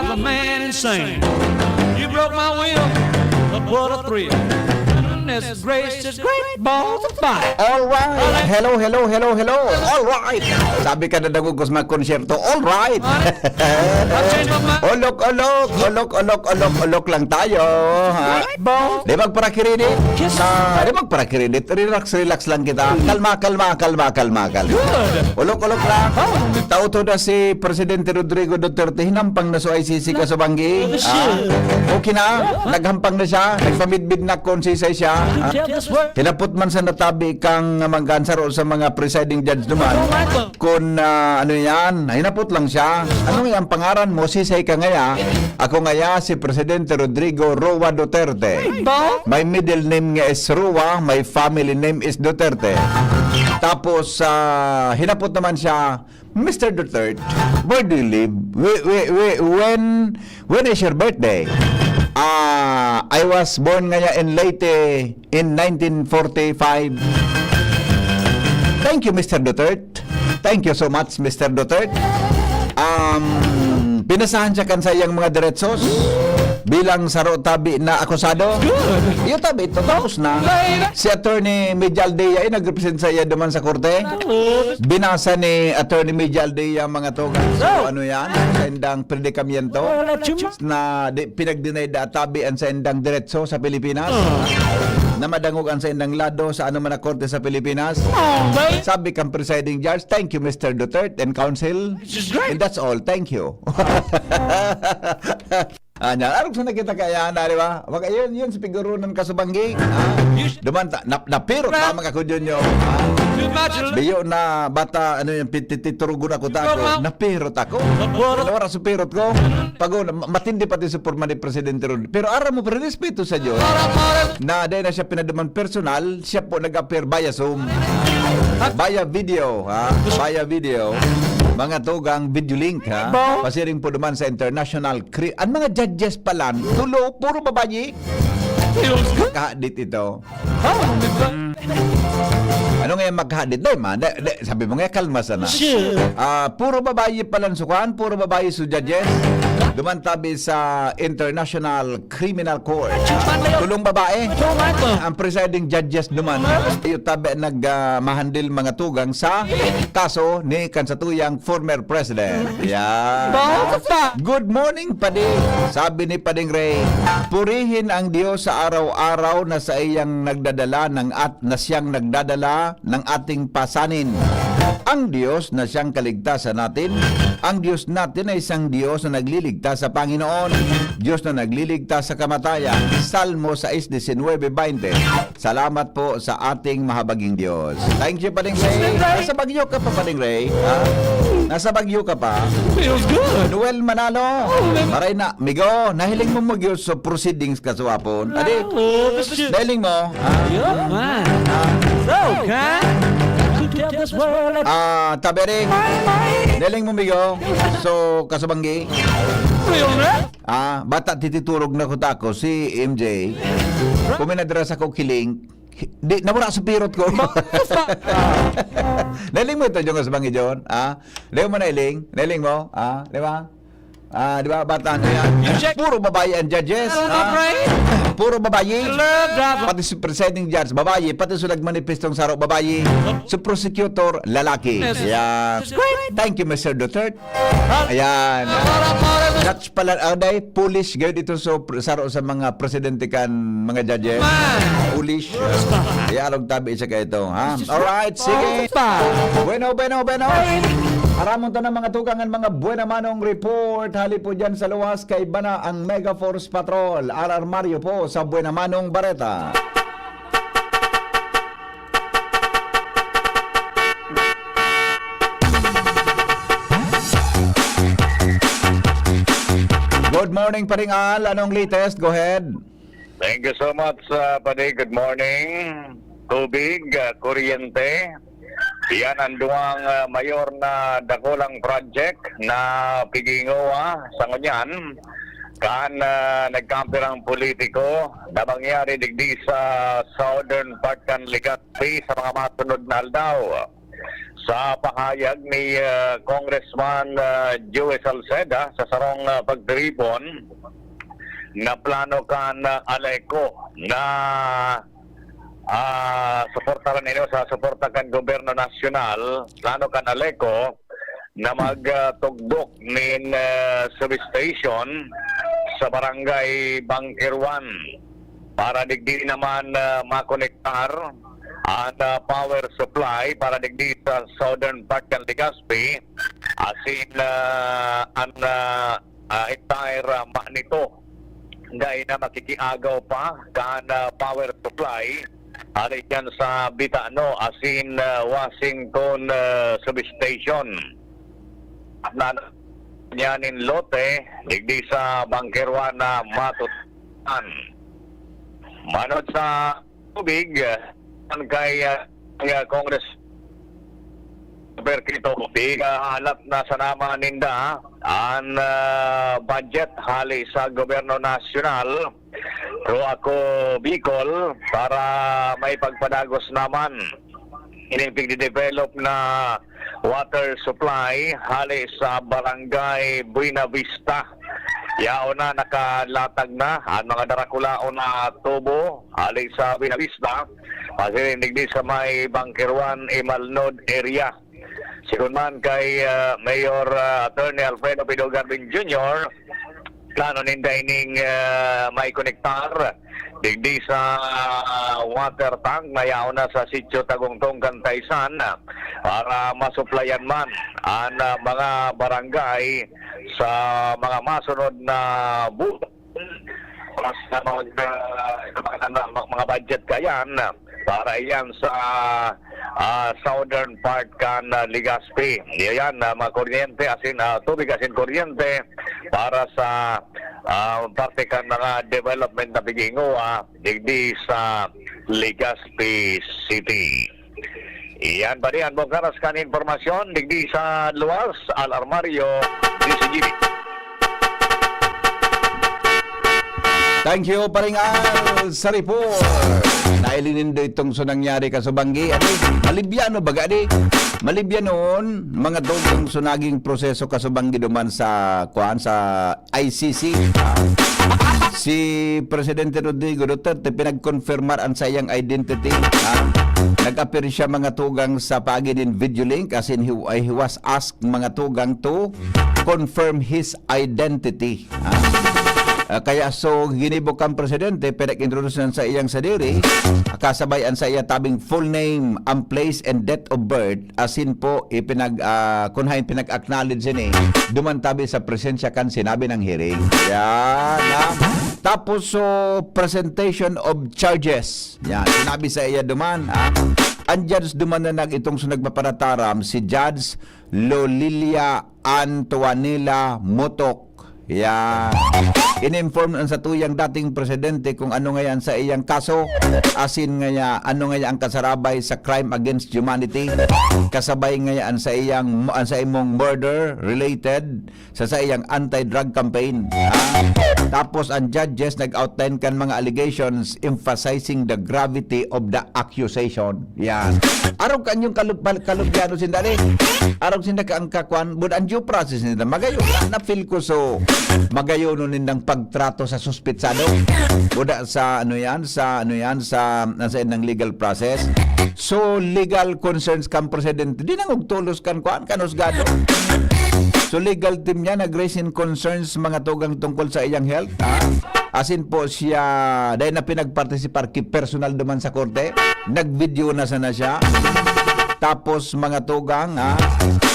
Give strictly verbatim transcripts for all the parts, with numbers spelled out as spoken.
A man insane. You broke my will, but what a thrill. Goodness gracious, great balls of fire. All right. Hello, hello, hello, hello. All right. Sabi ka na dangog ko sa mga konsyerto. All right. I've changed my mind. Olok, olok, olok, olok, olok, olok lang tayo. Ha? Balls. Di magparakirinit. Na, di magparakirinit. Relax, relax lang kita. Kalma, kalma, kalma, kalma, kalma. Good. Olok, olok lang. Oh. Tao to na si Presidente Rodrigo Duterte. Hinampang na sa I C C kasubanggi. Oh, shit. Ah, okay na. Naghampang na siya. Nagpamidbid na kung sisay siya. Ah, Tell this world. Hinapot man sa natabi kang mag-answer o sa mga presiding judge naman. Oh, my God. Kung, ah, ano yan, hinapot lang siya. Ano nga ang pangaran mo? Sisay ka ngaya? Ako ngaya si Presidente Rodrigo Roa Duterte. Ba? My middle name nga is Roa, my family name is Duterte. Tapos, ah, hinapot naman siya, "Mister Duterte, where do you live? Whe-, whe-, whe-, when, when is your birthday?" "Ah, I was born ngaya in Leyte in nineteen forty-five." "Thank you, Mister Duterte. Thank you so much, Mister Duterte." Um, pinasahan siya kan saiyang mga diretsos bilang saro tabi na akusado. Good. Iyo tabi, ito, tapos na. Lain na. Si Attorney Mijal Dia ay nag-represent sa iya duman sa korte. Tapos. Binasa ni Attorney Mijal Dia mga tugang. So, So. ano yan? Sa indang predikamiento. Well, at yung Na di, pinag-deny da tabi an saindang diretso sa Pilipinas, Oh. na madangog an saindang lado sa anuman na korte sa Pilipinas. Oh, ba? Sabi kang presiding judge, "Thank you, Mister Duterte and counsel. This is great." And that's all. Thank you." Ah, niya, arog sa nakita kaya na, di ba? Wag, ayun, yun, si Pigurunan Kasubanggi. Ah, duman ta, nap-, napirot na mga kudyon nyo. Ah, biyo na bata, ano yung pitititurugon ako ta ako. Napirot ako. Nawara sa pirot ko. Pag, oh, ma-, matindi pati sa porma ni Presidente Rod. Pero aram mo, pre, respeto sa Diyos, na dahil na siya pinaduman personal, siya po nag-appear via Zoom. Via video, ha? Via video. Mga tugang video link, ha? Pasiring po duman sa international cri-, ang mga judges pala, tulo, puro babayi. Kahadit ito. Oh, di ba? Ano nga yung maghadit? Di man, di, di, sabi mo nga, kalma sana. Sure. Ah, puro babayi pala ang sukan, puro babayi su judges. Duman tabi sa International Criminal Court. Tulong babae. Ang presiding judges duman. Iyo tabi nag, ah, mahandil mga tugang sa kaso ni kan satuyang former president. Yan. Good morning, Padi. Sabi ni Pading Ray, "Purihin ang Diyos sa araw-araw na sa iyang nagdadala ng at na siyang nagdadala ng ating pasanin. Ang Diyos na siyang kaligtasan natin, ang Diyos natin ay isang Diyos na nagliligtas sa Panginoon, Diyos na nagliligtas sa kamatayan." Salmo sais diecinuebe veinte. Salamat po sa ating mahabaging Diyos. Thank you, Pading Ray. Nasa Baguio ka pa, Pading Ray? Ha? Nasa Baguio ka pa? Feels good. Noel Manalo. Oh, man. Maray na, migo, nahiling mo, migo, sa proceedings ka sa Wapon? Adi, Oh, this is nahiling mo? Ha? Yeah, man. So, can you tell this world that Ah, tabi rin. Nahiling mo, migo? So, kasubanggi? Real rap? Ah, bata tititurog na kuta ko, si M J. Kuminadra sa ko kiling. Di, nawara sa pirot ko. Nahiling mo ito, Jong, kasubanggi, John? Ah, di mo nahiling? Nahiling mo? Ah, di ba? Ah, di ba? Bata na yan. Puro babayi ang judges. Ah, puro babayi. Pati si presiding judge, babayi. Pati si nagmanifestong saro, babayi. Si prosecutor, lalaki. Yan. Thank you, Mister Duterte. Ayan. Judge pala, ah, dai, foolish, gayud ito, so, pr-, saro sa mga presidente kan mga judges. Foolish. Iarog tabi siya kayo ito, ha? Alright, sige. Bueno, bueno, bueno. Aramon ta ng mga tugang ang mga Buena Manong Report. Hali po dyan sa luwas, kaiba na ang Mega Force Patrol. R R Mario po sa Buena Manong Bareta. Good morning, Paring Al. Anong latest? Go ahead. Thank you so much, uh, Padi. Good morning. Tubig, uh, kuryente. Yan ang duwang, uh, mayor na dakulang project na pigingowa sa ngunyan. Kan, uh, nagkampirang politiko na mangyari digdi sa southern part kan Legazpi sa mga masunod na aldaw. Sa pahayag ni, ah, Congressman, ah, Joey Salceda sa sarong, ah, pagtiripon na plano kan, ah, ALECO na, ah, suportaran nino sa suporta kan gobyerno nasyonal, plano kan ALECO na mag, ah, tugdok nin, ah, substation sa Barangay Bangkeruan para digdi naman, ah, makonektar an, ah, power supply para digdi sa southern part kan Legazpi, asin, ah, an, ah, ah, entire, ah, Manito. Dai na makikiagaw pa kan, ah, power supply hali diyan sa Bitano asin, ah, Washington, ah, substation. At na niya nin lote digdi sa Bangkeruan na matutunan. Manod sa tubig, ah, kay, ah, kay, ah, Congress Berkito, pigahalat na sana man ninda an, ah, budget hali sa gobyerno nasyonal, Pro Ako Bicol, para maipagpadagos naman ining pigde-develop na water supply hali sa Barangay Buena Vista. Yaon na, nakalatag na an mga darakulaon na tubo hali sa Buena Vista, pasiring digdi sa may Bangkeruan, Imalnod area. Sigon man kay, ah, Mayor, ah, Attorney Alfredo Pido Garbin Junior, plano ninda ining, ah, maikonektar digdi sa, ah, water tank na yaon na sa Sitio Tagungtong kan Taysan, ah, para masuplayan man an, ah, mga barangay sa mga masunod na bulan. Mas na mag, ah, mga, mga, mga budget kayan para iyan sa, ah, southern part kan, ah, Legazpi. Iyan, ah, mga kuryente, asin, ah, tubig asin kuryente para sa, ah, parte kan mga development na pighingowa digdi sa Legazpi City. Iyan pa rin ang bukaras kan impormasyon digdi sa luwas, Al Armario, D C G B. Thank you, Paring Al, sa report. Nailinindo itong so nangyari ka sa Banggi. Ano, malibyano baga di? Malibyanon, mga dogong so naging proseso ka sa Banggi duman sa, kuan, sa I C C. Ah, si Presidente Rodrigo Duterte, pinagkonfirmar an saiyang identity. Ah, nag-appear siya, mga tugang, sa paagi nin video link, as in, he, he was asked, mga tugang, to confirm his identity. Ah, ah, kaya so, ginibo kan presidente, pinag-introduce na sa iyang sadiri, kasabay an sa iya tabing full name, ang place and date of birth, asin po, ipinag-, ah, kun hain pinag-acknowledge ini, duman tabi sa presensya kan sinabi ng hearing. Yan, ah. Tapos, so, presentation of charges. Yan, sinabi sa iya duman, ah. Ang judge duman na nag-, itong so nagpaparataram, si Judge Lolilia Antoanela Motok. Yan. In-inform an satuyang dating presidente kung ano ngaya an saiyang kaso, asin ngaya ano ngaya ang kasarabay sa crime against humanity, kasabay ngaya an saiyang, an saimong murder related sa saiyang anti-drug campaign. Ah, tapos ang judges nag-outline kan mga allegations emphasizing the gravity of the accusation. Yan. Arog kan yung kalub-, kalubyano sinda ni. Arog sinda ka ang kakwan, but ang due process nila, magayon na, na-feel ko so, magayon nindang pagtrato sa suspitsado. Buda sa, ano yan, sa, ano yan, sa, sa indang legal process. So, legal concerns kan presidente, di nang magtulos kan kwan, kan husgado. So, legal team niya, nag-raise in concerns mga tugang tungkol sa iyang health, ha? Asin po siya, dahil na pinagpartisipar ki personal duman sa korte, nag-video na sana siya. Tapos, mga tugang, ha,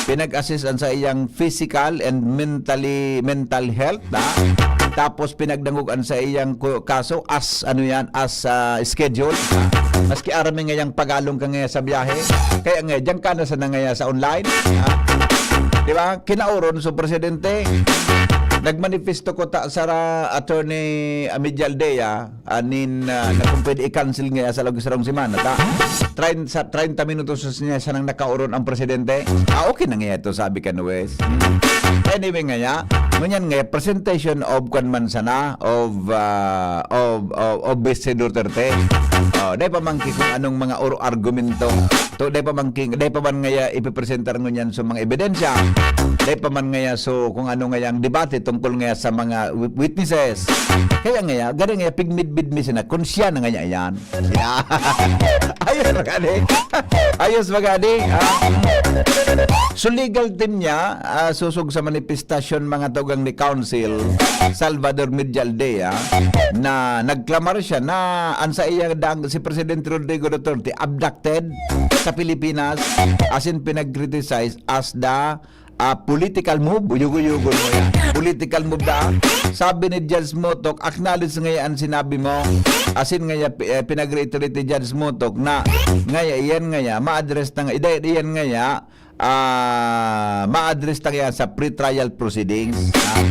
pinag-assess an sa iyang physical and mentally, mental health, ha? Tapos, pinagdangog an sa iyang ku-, kaso as, ano yan, as, ah, schedule, ha? Maski arami ngayang pagalong ka ngaya sa biyahe, kaya nga, diyan ka na sana ngaya sa online, ha? Di ba? Kinaoron, so, presidente, nagmanifesto ko ta, Sara, Attorney Amid Aldea, anin, ah, na kung pwede i-cancel ngaya sa log-, sarong semana, ta? Train-, sa treinta minutos na niya sanang nakaoron ang presidente. Ah, okay na ngaya ito, sabi kan huwes. Anyway ngaya, Ngunyan nga, presentation of kwan man sana, of, ah, of, of, of Vice Duterte. Oh, dai pa man ki kung anong mga or-, argumento. To, dai pa man ki-, dai pa man ngaya ipipresentar ngunyan sa mga ebidensya. Dai pa man ngaya so kung ano ngaya ang debate tungkol ngaya sa mga wi-, witnesses. Kaya ngaya, gani ngaya, pigmidbid mi sina kung siya na ngaya yan. Yeah. Ayos, magadi. Ayos, magadi. Ah. So, legal team niya, ah, sosog sa manifestasyon, mga tugang ni Council Salvador Media Aldea, na nagklamar siya na ang sa iya dang, si Presidente Rodrigo Duterte abducted sa Pilipinas, asin pinag-criticize as the ah, political move, uyugo-yugo mo yan. Political move na. Sabi ni Judge Motok, acknowledge ngaya an sinabi mo. Asin ngaya, pi-, eh, pinag-reiterate ni Judge Motok na ngaya, iyan ngaya, ma-address na nga, iday-, iyan ngaya, ah, ma-address na ngaya sa pre-trial proceedings. Ah.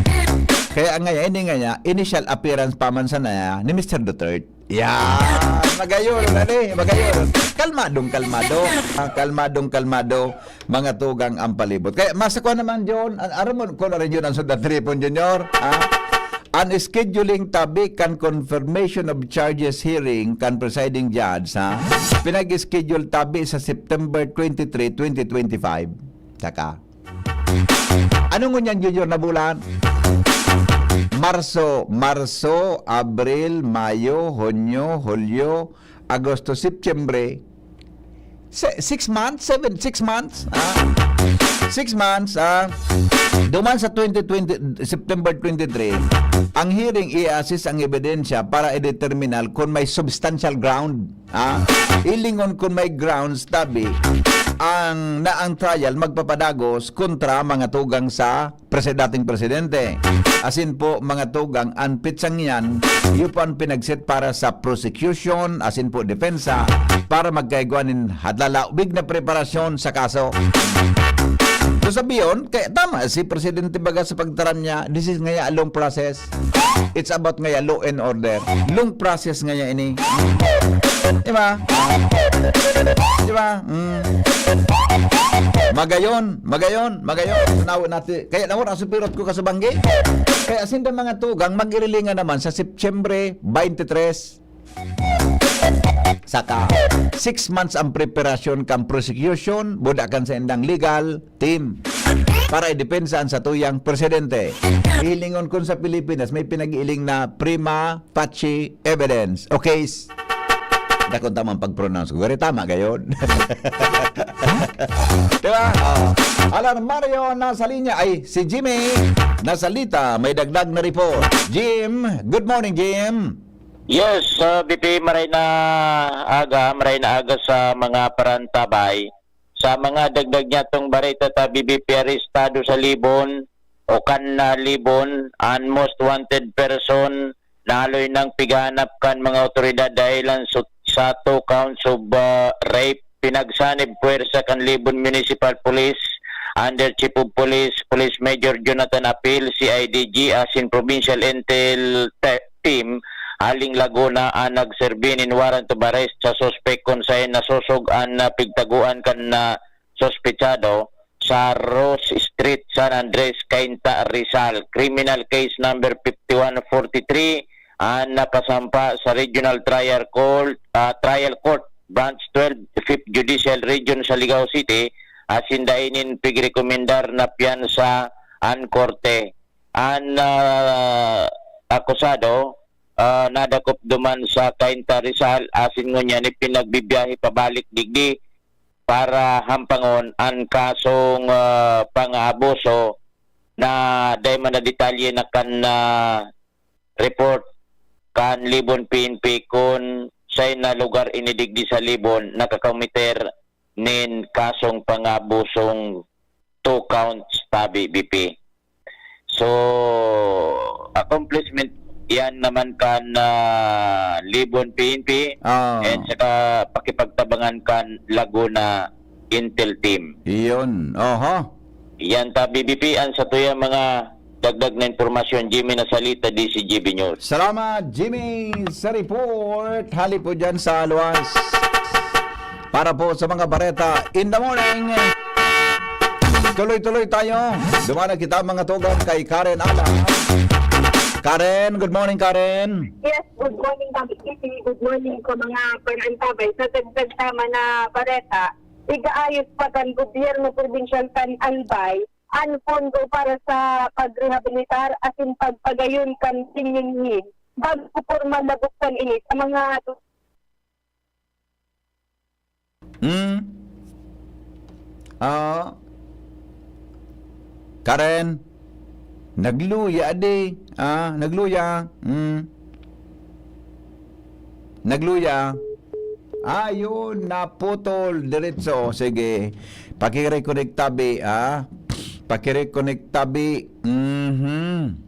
Kaya ngaya, ini ngaya, initial appearance pa man sana ni Mister Duterte. Yan. Magayon, ano eh, magayon. Kalmadong kalmado. Ah, kalmadong kalmado, mga tugang ang palibot. Kaya masakwa naman, John. An-, aram mo, kung ano rin yun ang Sundan Tripon Junior, ha? An scheduling tabi kan confirmation of charges hearing kan presiding judge, ha? Pinag-schedule tabi sa September twenty-three, twenty twenty-five. Saka, ano ngunyan, Junior, na bulan? Marso, Marso, Abril, Mayo, Hunyo, Hulyo, Agosto, Setyembre. Se-, six months? Seven, six months? Ah? Six months, ah? Duman sa twenty twenty, September twenty-three, ang hearing i-assess ang ebidensya para i-determinar kung may substantial ground. Ah, ilingon kun may grounds tabi ang, na ang trial magpapadagos kontra mga tugang sa presi-, dating presidente. Asin po, mga tugang, an petsang iyan, iyo po an pinagset para sa prosecution, asin po depensa, para magkaigwa nin hadlalaubig na preparasyon sa kaso. So, sabiyon, kaya tama si Presidente baga sa pagtaram niya, this is ngaya a long process. It's about ngaya law and order. Long process ngaya ini. Di ba? Di ba? Mm. Magayon, magayon, magayon. Tanaw natin. Kaya nawara ang supirot ko kasubanggi. Kaya sinda mga tugang, mag-irilingan naman sa Setyembre twenty-three. Saka, six months ang preparasyon kan prosecution, buda kan saindang legal team para idepensa an satuyang presidente. Hilingon kun sa Pilipinas, may pinag-iiling na prima facie evidence o case. Dakon tamang pag-pronounce ko. Gari tama gayon. Di ba? Oh. Alan Mario nasa linya. Ay, si Jimmy nasa lita. May dagdag na report. Jim, good morning, Jim. Yes, uh, B P, maray na aga, maray na aga sa mga parantabay. Sa mga dagdag niya tong bareta ta, B B P, arestado sa Libon o kan, ah, Libon, an most wanted person, naloy nang pighanap kan mga otoridad dahilan su-, sa two counts of, ah, rape, pinagsanib puwersa kan Libon Municipal Police under Chief of Police, Police Major Jonathan Apil, C I D G, asin Provincial Intel Te-, Team, Aling Laguna, an nagserbi nin warrant of arrest sa suspek kun saen nasosog an, ah, pigtaguan kan, ah, suspetsado sa Rose Street, San Andres, Cainta, Rizal. Criminal case number fifty-one forty-three, an nakasampa sa Regional Trial Court, ah, Trial Court, Branch twelve, Fifth Judicial Region sa Ligao City, asin dai nin pigrekomendar na piyansa an korte. An, ah, akusado, ah, nadakop duman sa Cainta, Rizal, asin ngunyan ipinagbibiyahe pabalik digdi para hampangon an kasong, ah, pang-aabuso na dai man na detalye na kan, ah, report kan Libon P N P kun saen na lugar ini digdi sa Libon nakakomiter nin kasong pang-aabusong two counts tabi, B P. So, accomplishment yan naman kan, ah, Libon P N P Ah. and saka pakipagtabangan kan Laguna Intel Team. Iyon. Oho. Yan ta, B B P, ang sa tuyang mga dagdag na impormasyon, Jimmy Nasalita, D C G B News. Salamat, Jimmy, sa report. Hali po dyan sa luwas. Para po sa mga bareta in the morning. Tuloy-tuloy tayo. Duman na kita, mga tugang, kay Karen Ala. Karen, good morning, Karen. Yes, good morning, Kami Kitty. Good morning ko, mga panantabay. Sa dagdag tama na bareta, igaayos pa kan gobyerno probinsyal kan Albay an pondo para sa pagrehabilitar asin pagpagayon kan Pinyin Hill bago pormal na buksan ini sa mga Hmm. Ah. Karen. Nagluya, di. Ah, nagluya. Hmm. Nagluya. Ayun, naputol. Diretso. Sige. Pakireconnect tabi, ah. Pakireconnect tabi. Mhm.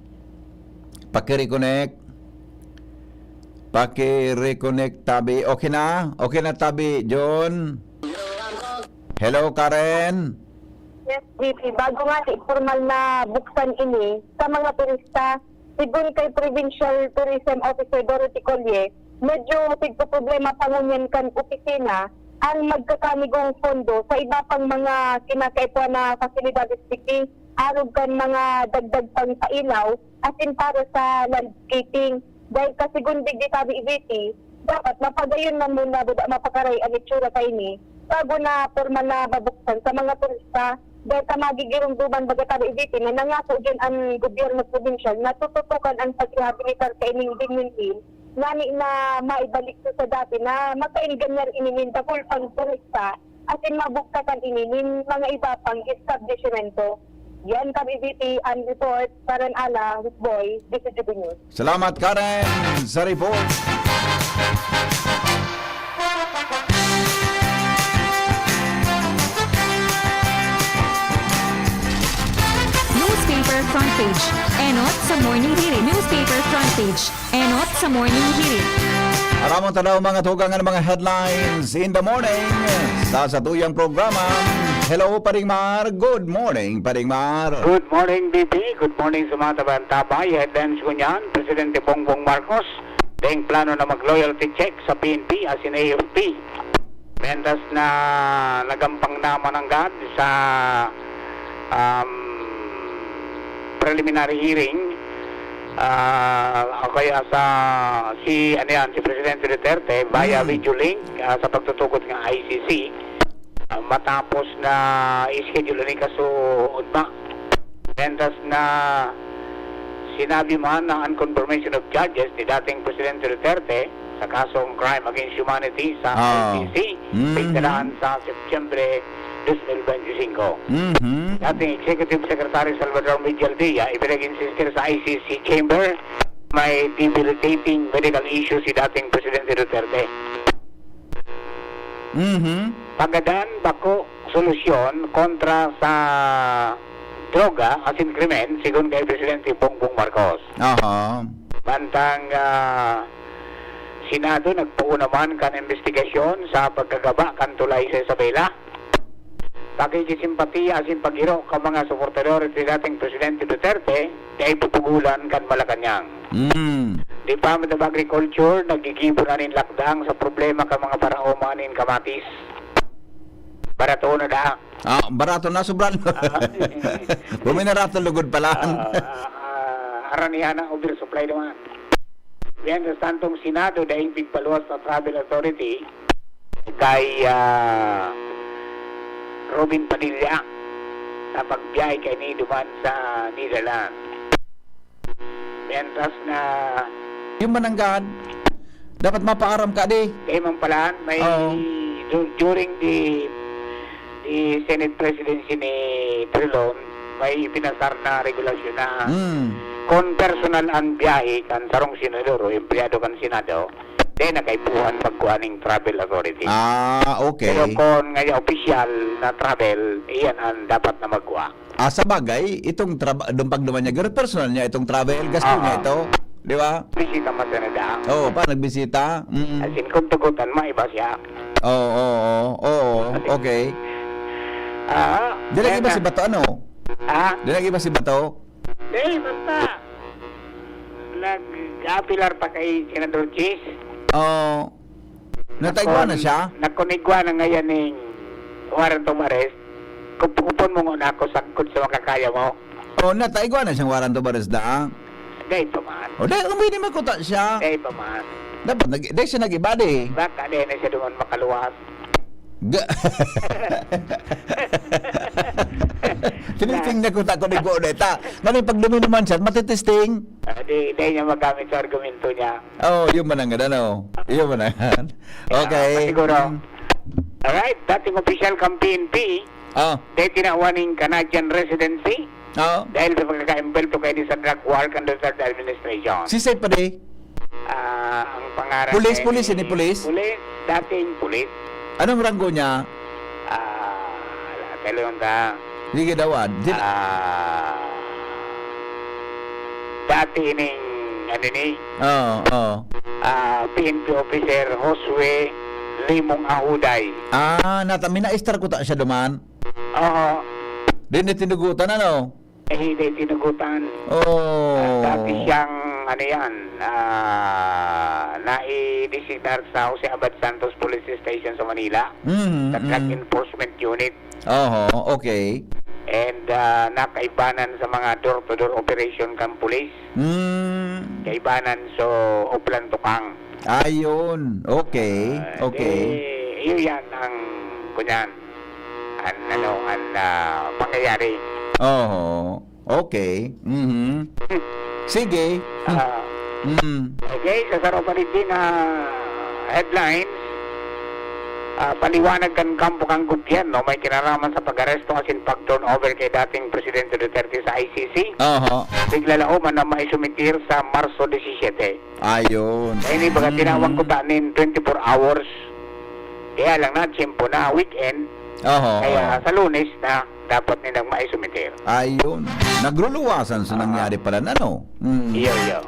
Pakireconnect. Paki-reconnect tabi. Okay na? Okay na tabi, John? Hello, Karen? Yes, G P. Bago nga di formal na buksan ini sa mga turista, sigon kay Provincial Tourism Officer Dorothy Colle, medyo tigpo problema pa ngunyan kan opisina ang magkakanigong pondo sa iba pang mga kinakaipuhan na fasilidades digdi, arog kan mga dagdag pang pailaw, asin para sa landscaping. Dahil kasigon digdi tabi ibiti, dapat mapagayon man muna buda mapakaray an itsura kaini bago na pormal na mabuksan sa mga turista. Dahil ta magigirong duman baga tabi ibiti na nangako dyan ang gobyerno probinsyal na tututukan ang pagrehabilitar kaining Binyon Hill, ngani na maibalik sa dati na makaingganyar ini nin dakul pang turista asin mabugtakan ini nin mga iba pang establisimento. Yan kami, V P, ang report, Karen Ala, Boy, Dito Juvenil. Salamat, Karen, sa report. Newspaper front page. Enot sa Morning Hirit. Newspaper front page. Enot sa Morning Hirit. Aramon tadaw, mga tugang, ang mga headlines in the morning sa satuyang programa. Hello, Paring Mar. Good morning, Paring Mar. Good morning, B P. Good morning sa mga tabantabay. Headlines ko niyan, Presidente Bongbong Marcos, deng plano na mag-loyalty check sa P N P asin A F P. Mientras na nagampang naman ang gad sa, um, preliminary hearing, ah, o kaya sa, si, ano yan, si Presidente Duterte via Hmm. video link, ah, sa pagtutugot ng I C C, ah, matapos na i-schedule ni kaso ugma. Mientras na sinabi man na ang confirmation of charges ni dating Presidente Duterte sa kasong crime against humanity sa Ah. I C C, Mhm. pigdaraan sa Setyembre dos mil bente singko. Mhm. Dating Executive Secretary Salvador Miguel Dia, ipinag-insistir sa I C C chamber, may debilitating medical issue si dating Presidente Duterte. Mhm. Pagadan, bako, solusyon kontra sa droga asin krimen, sigon kay Presidente Bongbong Marcos. Aha. Mantang, ah, Senado nagpoon naman kan imbestigasyon sa pagkagaba kan tulay sa Isabela. Pakikisimpatiya asin paghiro kan mga suportador ni dating Presidente Duterte, dai pupugolan kan Malacañang. Mm. Department of Agriculture naggigibo na nin lakdang sa problema kan mga paraoma nin kamatis. Barato na daa. Ah, barato na, sobra na. Ah. Buminarato lugod pala. Ah, ah, ah, aranihan na, oversupply naman. Mientras tanto, ang Senado daing pigpaluwas sa travel authority kay, ah, Robin Padilla sa pagbiyahe kaini duman sa Netherlands. Mientras na Yung mananggahan, dapat mapaaram ka, di? Kaya man pala, may Oo. du-, during the, the Senate presidency ni Trilon, may pinasar na regulasyon na Hmm. kung personal ang biyahe kan sarong senador o empleyado kan Senado, di na kaipuhan magkuha ning travel authority. Ah, okay. Pero kung nga opisyal na travel, iyan ang dapat na magkuha. Ah, sa bagay, itong traba-, dun pag duman niya, pero personal niya itong travel, gasto niya Oo. ito, di ba? Bisita man siya na daan. Oo, pa, nagbisita. Mm. As in, kung tugutan, maiba siya. Oo, oo, oo, okay. Ah, Di nag-iba yan si na. Bato, ano? Ha? Di nag-iba si Bato? Eh, basta. Nag-apilar pa kay Senador Chis. Oo. Nataigwa na Nakon-, siya? Nakunigwa na ngayon ning warrant of arrest. Kupon mo nguna ako sagkod sa makakaya mo. Oh, nata, igwa na siyang warrant of arrest da, ah. Dai pa man. O, dai, kung pwede magkuta siya. Dai pa man. Dapat nag-, dai siya nag-iba, di. Baka dai na siya duman makaluwas. Ga-, Tinitingnan ko, ta, kung igwa na ta. Ngani, pag duminuman siya, matitesting. Ah, di, dai niya magamit sa argumento niya. Oh, yun man ang ano. Yun man ang Okay. Ah, siguro. Mm. Alright, dating opisyal kang P N P, Ah. dahil tinawan ning Canadian residency, Ah. dahil sa pagkaka-involved kaini sa drug war kan Duterte administration. Si Sir Pade? Ah, ang pangaran Pulis, niya pulis, ni ini pulis? Pulis, dating pulis. Anong ranggo niya? Ah, ala, talo yung ta. Sige daw, ah. Di na- Ah, dati ining, ano ni? Oo, oo. Ah, P N P officer Josue Limong Ahuday. Ah, nata-, minaestar ko ta siya duman. Oo. Di na tinugutan, ano? Eh, hindi tinugutan. Oh. Ah, dati siyang, ano yan, ah, naidesignar sa Jose Abad Santos Police Station sa Manila, Mhm, sa Drug mhm. Enforcement Unit. Oho, okay. And, ah, nakaibanan sa mga door-to-door operation kan pulis. Hmm. Kaibanan sa Oplan Tukang. Ayun, okay, Ah, okay. di, yun yan ang, kunyan, ang, ano, ang, ah, pangyayari. Oho. Okay. Mhm. Sige. Ah. Mm. Okay, sa saro pa rin din na headlines, ah, paliwanag kan kampo kan gobyerno may kinaraman sa pag-aresto asin pag-turnover kay dating Presidente Duterte sa I C C. Aha. Naglalaom na maisumitir sa Marso disisiete. Ayun. Kaya ini baga Mm. tinawag ko ta nin twenty-four hours. Kaya lang na, tiyempo na, weekend. Oho, Kaya oho. sa Lunes na, dapat nilang maisumitir. Ayun. Nagluluwasan sa Ah. nangyari pala na, no? Mm. Iyo, iyo.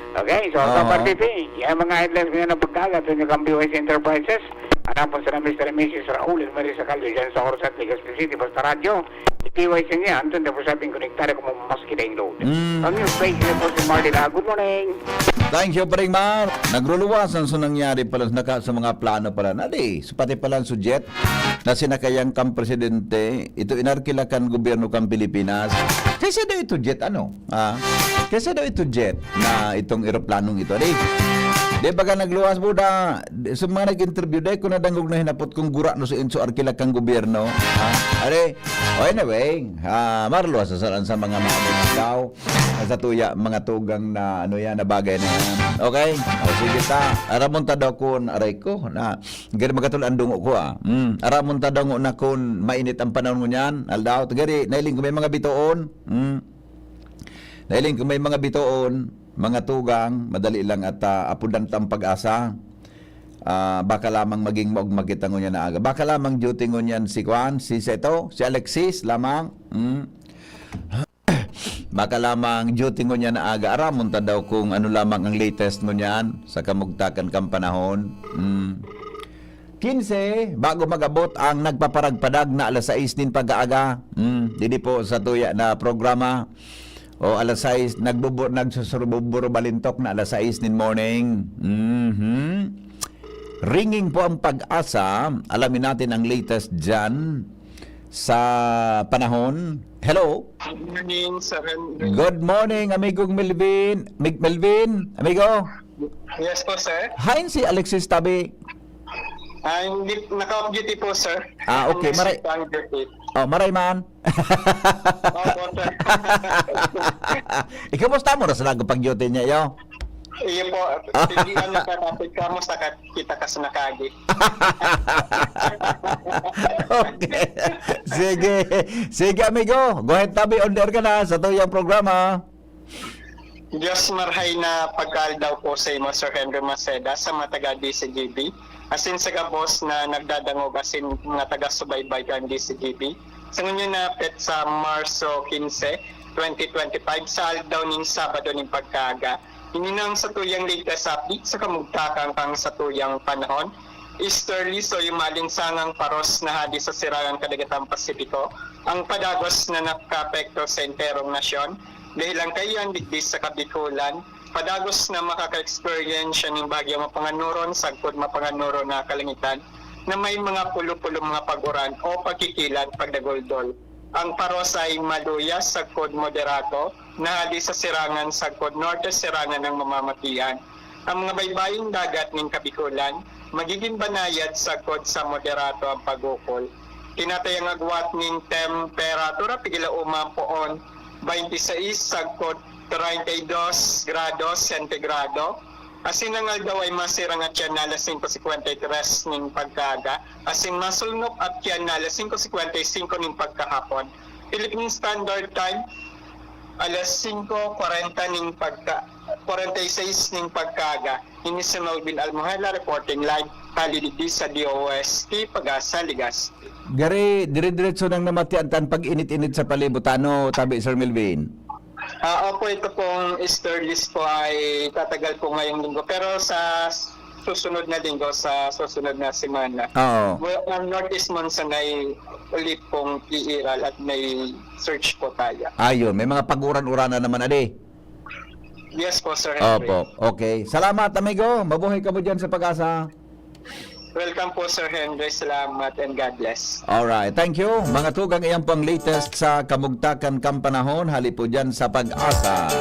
Okay, so, Oo. Kapar P P, yung mga headlines ngayon ng pagkagat, yung kang B Y C Enterprises, hanapon sila Mister and Missus Raul and Marisa Caldo dyan sa Orsa, Legazpi City, basta radyo, i-P Y C niya, Anton, tapos sabing konektar ako mo maski na yung load. Mm. Ang news page niya po si Marley Lago. Good morning. Thank you, Paring Mar. Nagluluwasan sa nangyari pala, naka, sa mga plano pala. Na di, sa pati pala ang sujet na sinakayang kang presidente, ito inarkilakan gobyerno kang Pilipinas. Kaysa daw ito jet, ano? Ah, kaysa daw ito jet na itong eroplanong ito. Di, di baga nagluwas po na, sa mga nag-interview, dahil ko nadangog na hinapot kung gura no sa inso arkilakan gobyerno. Ah, are, oh, anyway, ah, marluwas sa, sa mga mga tao. Sa tuya, mga tugang na ano yan, na bagay na yan. Okay? O, sige ta. Aramon ta daw kun, aray ko, na, gani magatol ang dungo ko, ah. Mm. Aramon ta daw na kun mainit ang panahon ngunyan, aldaw. Gani, nailing ko may mga bitoon. Mm. Nailing ko may mga bitoon, mga tugang, madali lang at, ah, apudan ta ang pag-asa. Ah, baka lamang maging maugma kita ngunyan na aga. Baka lamang duty ngunyan si Kwan, si Seto, si Alexis lamang. Mm. Baka lamang duty ngunyan na aga, aramon ta daw kung ano lamang ang latest ngunyan sa kamugtakan kang panahon. Mm. Kinse, bago mag-abot ang nagpaparagpadag na alas sais nin pag-aaga. Mm, didi po sa tuya na programa. O alas sais, nagbubu-, nagsusurububurubalintok na alas sais nin morning. Mhm. Ringing po ang pag-asa. Alamin natin ang latest dyan sa panahon. Hello? Good morning, Sir Henry. Good morning, amigong Melvin. Mig-, Melvin, amigo? Yes po, sir. Hain si Alexis Tabi? Ah, hindi, naka-off duty po, sir. Ah, okay. Hindi Maray, po ang duty. Oh, maray man. Opo, sir. Ikaw, musta mo? Rasa lang pag-duty niya, yo? Iyo po. Hindi, ano, sir, kapit ka mo sa kat-, kita ka sa nakagi. Okay. Sige. Sige, amigo. Go ahead, Tabi. On air ka na sa tuyang programa. Diyos marhay na pagkaaldaw po sa imo, Sir Henry Maceda, sa mga taga D C G B, asin sa gabos na nagdadangog asin mga taga-subaybay kan D C G B. Sa ngunyan na petsa, Marso quince, twenty twenty-five, sa aldaw nin Sabado nin pagkaaga, ini na ang satuyang latest update sa kamugtakan kan satuyang panahon. Easterly, so yung maalinsangang paros na hadi sa Silangang Kadagatang Pasipiko, ang padagos na nakaapekto sa enterong nasyon. Dahilan kaiyan digdi sa Kabikolan, padagos na makaka-experience siya ning bahagyo mapanganuron sagkod mapanganuron na kalangitan na may mga pulo-pulo mga pag-uran o pagkikilat, pagdaguldol. Ang paros ay maluyas sagkod moderato na hali sa sirangan sagkod norte sirangan ng mamamatian. Ang mga baybaying dagat ning Kabikulan magiging banayad sagkod sa moderato ang pag-ukol. Tinatayang agwat ning temperatura pigila uma ang poon, twenty-six sagkod treinta y dos grados sentigrado. Asin ang aldaw ay masirang at yan na alas singko singkwenta y tres ning pagkaaga, asin masulnop at yan na alas singko singkwenta y singko ning pagkahapon. Philippine Standard Time, alas singko kwarenta ning pagka, kwarenta y seis ning pagkaaga. Ini si Melvin Almohela reporting live, hali digdi sa D O S T Pag-asa, Legazpi. Gari, dire-diretso nang namatian tan pag-init-init sa palibot, ano, tabi, Sir Melvin? Ah, opo, ito pong easterlies po ay tatagal po ngayong linggo. Pero sa susunod na linggo, sa susunod na semana, Oo. well, ang northeast monsoon ay ulit pong iiral at may surge po tayo. Ayun, may mga pag-uran-uranan naman, adi. Yes po, Sir Henry. Opo. Okay. Salamat, amigo. Mabuhay ka mo dyan sa Pag-asa. Welcome po, Sir Henry. Salamat and God bless. Alright. Thank you. Mga tugang, iyan pang latest sa kamugtakan kan panahon. Hali po dyan sa Pag-asa.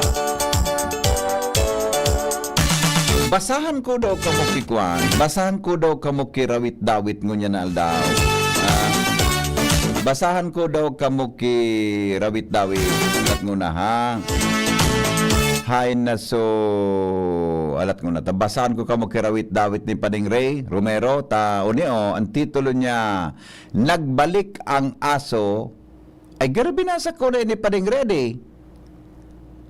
Basahan ko daw kamo ki kwan. Basahan ko daw kamo ki rawit-dawit ngunyan na aldaw. Ah, basahan ko daw kamo ki rawit-dawit. Alat nguna, ha? Hay na so, alat nguna. Ta, basahan ko kamo ki rawit-dawit ni Pading Ray Romero. Ta, uni, oh, ang titulo niya, Nagbalik ang Aso. Ay, garo binasa ko na ini, Pading Ray, di.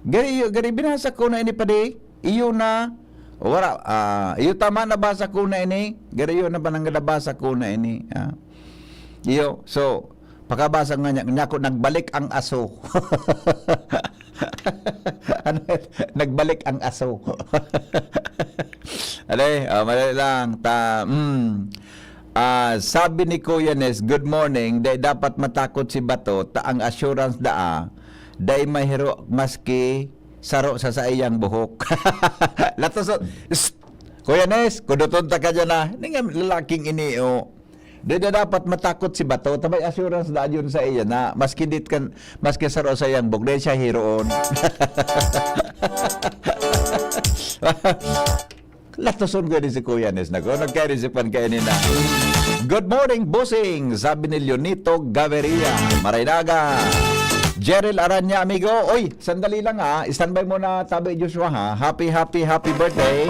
Gari, gari binasa ko na ini, Padi. Iyo na, wala, ah, iyo tama nabasa ko na ini. Gari iyo na ba nang nabasa ko na ini? Ah. Iyo, so, pakabasa nga niya, niya ko, nagbalik ang aso. Ano? Nagbalik ang aso. Ale, ah, madali lang. Ta, mm. Ah, sabi ni Kuya Nes, "Good morning. Dai dapat matakot si Bato, ta ang assurance daa, dai mahiro maski saro sa saiyang buhok." Latos, psst! Kuya Nes, kudoton ta ka dyan, ah. Ini nga lalaking ini, oh. Dai dapat matakot si Bato, ta may assurance daa yun sa iya na maski dit kan, maski saro sa iyang buhok, dai siya hiroon. Latoson ko ni si Kuya Nes na ko. Nagkairisipan kayo ni na. "Good morning, bossing," sabi ni Leonito Gaviria. Maray na aga. Jeril Aranya, amigo. Oy, sandali lang ha. Standby muna, tabi Joshua ha. Happy, happy, happy birthday.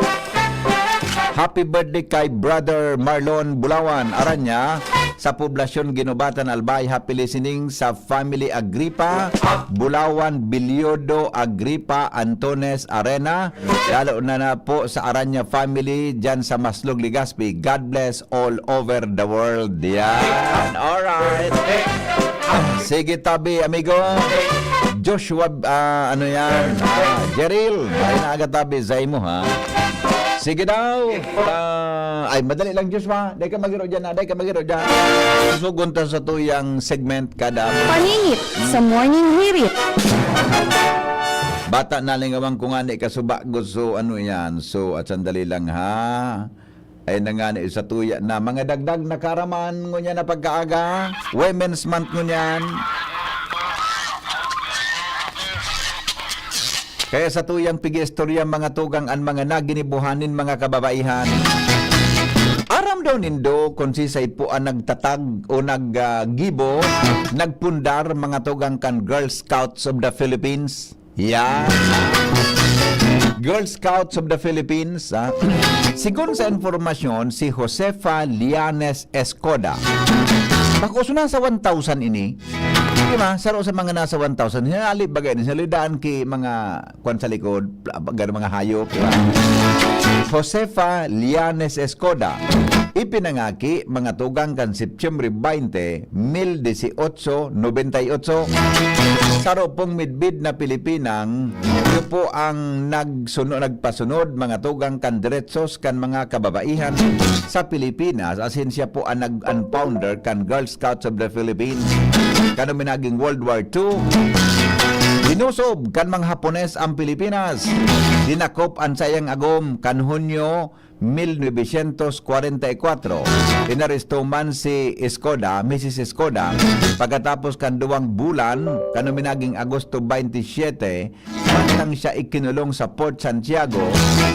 Happy birthday kay Brother Marlon Bulawan Aranya sa Poblacion Guinobatan, Albay. Happy listening sa family Agripa, Bulawan, Bilyodo, Agripa, Antones, Arena. Lalo na na po sa Aranya family dyan sa Maslog, Legazpi. God bless all over the world. Yan. Alright. Sige, tabi, amigo. Joshua, ah, ano yan? Ah, Jeril. Ay, naaga tabi, sa imo, ha? Sige daw. Ah, ay, madali lang, Joshua. Dai ka magiro dyan, ha? Dai ka magiro dyan. Susugon ta sa tuyang segment kada Paninit sa Morning Hirit. Bata, nalingawan ko nga ni kasuba, gusto ano yan. So, at sandali lang ha. Ay na nga ni sa tuya na mga dagdag na karaman ngunyan na pagkaaga. Women's Month ngunyan. Kaya sa tuyang pig-istorya, mga tugang, an mga naginibuhan nin mga kababaihan. Aram daw nindo kung sisay po ang nagtatag o nag, ah, gibo, nagpundar, mga tugang, kan Girl Scouts of the Philippines? Yan. Girl Scouts of the Philippines, ah. Sigon sa impormasyon, si Josefa Lianes Escoda. Bako so nasa one thousand ini. Di ba? Saro sa mga nasa one thousand. Hinali bagay ni salidaan ki mga kwan sa likod, pla-, baga ng mga hayop, di ba? Josefa Lianes Escoda. Ipinangaki, mga tugang, kan Setyembre twenty, mil dieciocho, noventa y ocho. Saro pong midbid na Pilipinang, iyo po ang nagsuno-, nagpasunod, mga tugang, kan diretsos kan mga kababaihan sa Pilipinas, asin siya po ang nag-, ang founder kan Girl Scouts of the Philippines. Kan minaging World War Two, Nusob kan mga Hapones ang Pilipinas. Dinakop an saiyang agom kan Hunyo mil novecientos kwarenta y kwatro. Inaresto man si Escoda, Misis Escoda, pagkatapos kan duwang bulan, kan uminaging Agosto baynte siyete, mantang siya ikinulong sa Port Santiago,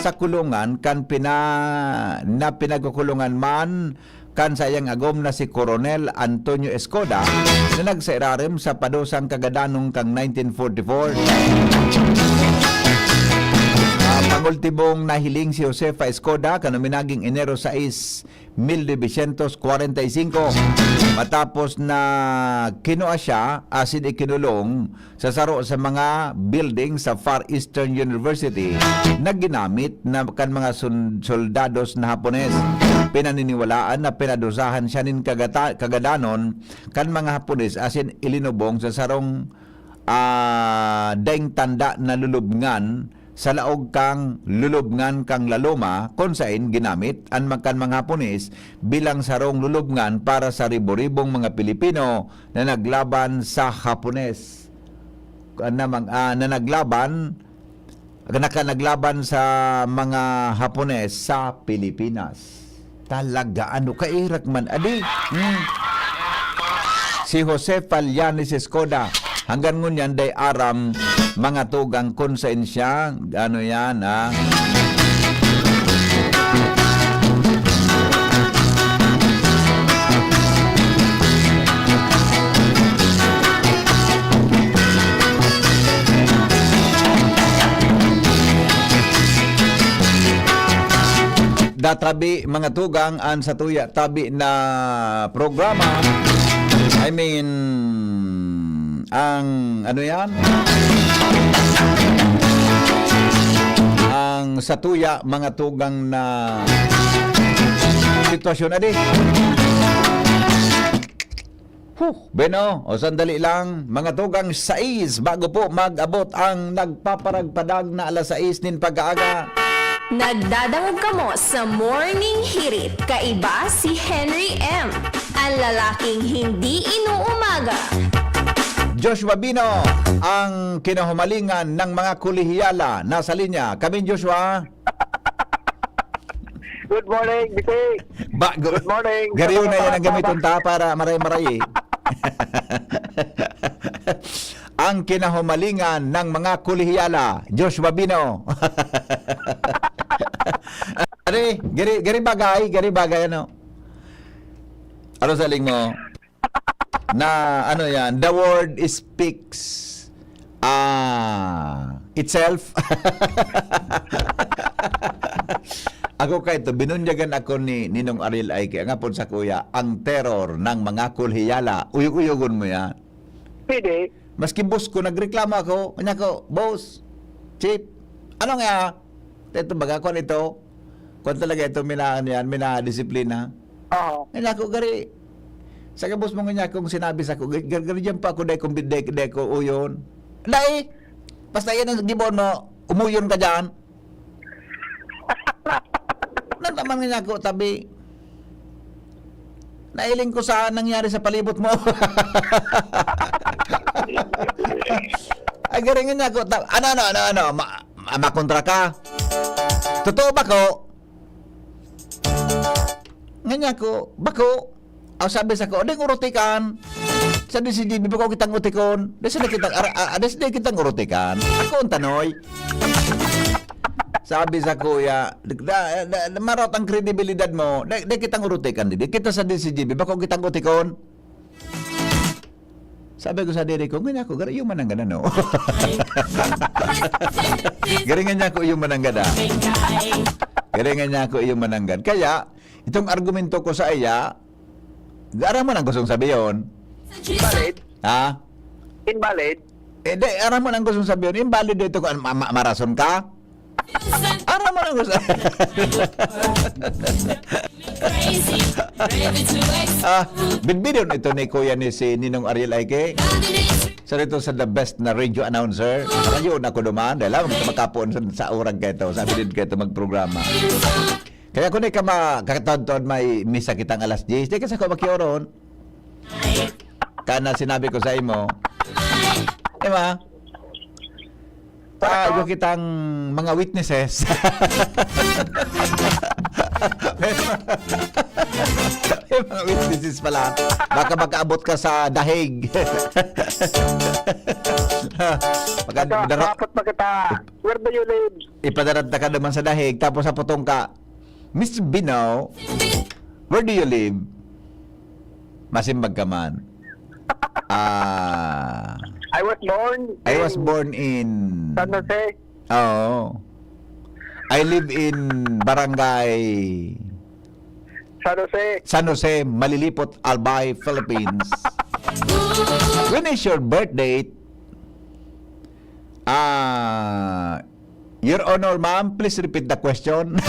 sa kulungan kan pina-, na pinagkukulungan man kan saiyang agom na si Coronel Antonio Escoda, na nagsairarom sa padusang kagadanon kan nineteen forty-four. Ah, pangultimong nahiling si Josefa Escoda kan uminaging Enero sais, mil novecientos kwarenta y singko, matapos na kinua siya asin ikinulong sa saro sa mga building sa Far Eastern University na ginamit na kan mga sun-, soldados na Hapones. Pinaniniwalaan na pinadusahan siya nin kagata-, kagadanon kan mga Hapones asin ilinubong sa sarong, ah, daing tanda na lulubngan sa laog kan lulubngan kan La Loma, kun saen ginamit an mga, kan mga Hapones bilang sarong lulubngan para sa ribo-ribong mga Pilipino na naglaban sa Hapones. Na mang-, ah, na naglaban, naka-, naglaban sa mga Hapones sa Pilipinas. Talaga, ano, kairak man. Adi, hmm. Si Jose Falianes Escoda, hanggang ngunyan, dai aram, mga tugang, kun saen siya, ano yan, ha? Databi, mga tugang, an satuya tabi na programa. I mean, ang ano yan? Ang satuya, mga tugang na sitwasyon, adi. Huh, bueno, o sandali lang, mga tugang sais, bago po mag-abot ang nagpaparagpadag na alas sais nin pagkaaga. Nagdadangog kamo sa Morning Hirit, kaiba si Henry M, ang lalaking hindi inuumaga. Joshua Bino, ang kinahumalingan ng mga kolehiyala, nasa linya. Kami, Joshua. Good morning, Bisi. Ba, gu-, Good morning. Gariyo na yan ang gamiton ta para maray-maray, eh. Ang kinahumalingan ng mga kolehiyala, Joshua Bino. Gari, gari, gari bagay, gari bagay, ano? Ano sa ling mo? Na, ano yan, the word speaks, ah, itself. Ako kay to, binunyagan ako ni Ninong Ariel Aike, ang apod sa kuya, ang terror ng mga kolehiyala. Uyog-uyogon mo yan. Pwede. Maski boss ko, nagreklamo ako. Kanya ko, "Boss, chief, ano nga? Ito baga ko nito? Kung talaga ito, mina-, ano yan, minadisiplina." Oo. Kanya ko, gari, sa gabos mo nga niya kung sinabi sa ko, gar-, gar-, gari dyan pa ako, dahil kung bid-, dahil, dahil ko uyon. Dai, basta yan ang giboon mo, umuyon ka dyan. Nataman nga niya ako, tabi. Nailing ko sa nangyari sa palibot mo. Ay, garingan niya ako. Ta-, ano, ano, ano, ano? Ma-, ma-, makontra ka? Totoo ba ko? Nga niya ako, bako. Ang sabi sa ko, "Ding urutikan. Sa D C G B, bako kitang utikon. Di sila kitang, ara-, a-, di sila kitang urutikan. Ako ang tanoy." Sabi sa kuya, "Da, da, da, marot ang kredibilidad mo. Di, di kitang urutikan, di, di kita sa D C G B, bako kitang utikon." Sabi ko sa diri ko, "Ganyan ako, gari, yung mananggana, no?" Garingan niya ako, yung mananggana. Garingan niya ako, yung mananggana. Kaya, itong argumento ko sa iya, aram mo nang gustong sabihin. Invalid. Ha? Invalid. Eh, di, aram mo nang gustong sabihin. Invalid ito kung ma-, ma-, marason ka. Aram mo nang gusto. Ah, bidbidon ito ni Kuya ni si Ninong Ariel Aike. Sa dito sa the best na radio announcer. Kayo na ko duman. Dahil lang makapuon sa, sa urag ka ito. Sabi din ka ito magprograma. Kaya kung di ka ma-, kakataon-taon may misa kitang alas diyes, di ka sa ko makioron. Kana sinabi ko sa imo. Di ba? Ah, yung kitang mga witnesses. May mga witnesses pala. Baka makaabot ka sa dahig. Pag Sa, dara- dapat magkita. Where do you live? Ipadarad ka naman sa dahig, tapos sa putong ka, "Mister Binaw, where do you live?" Masimbag ka man. Ah, I was born I was in born in San Jose. Oo. I live in Barangay San Jose. San Jose, Malilipot, Albay, Philippines. When is your birth date? Ah, Your Honor, ma'am, please repeat the question.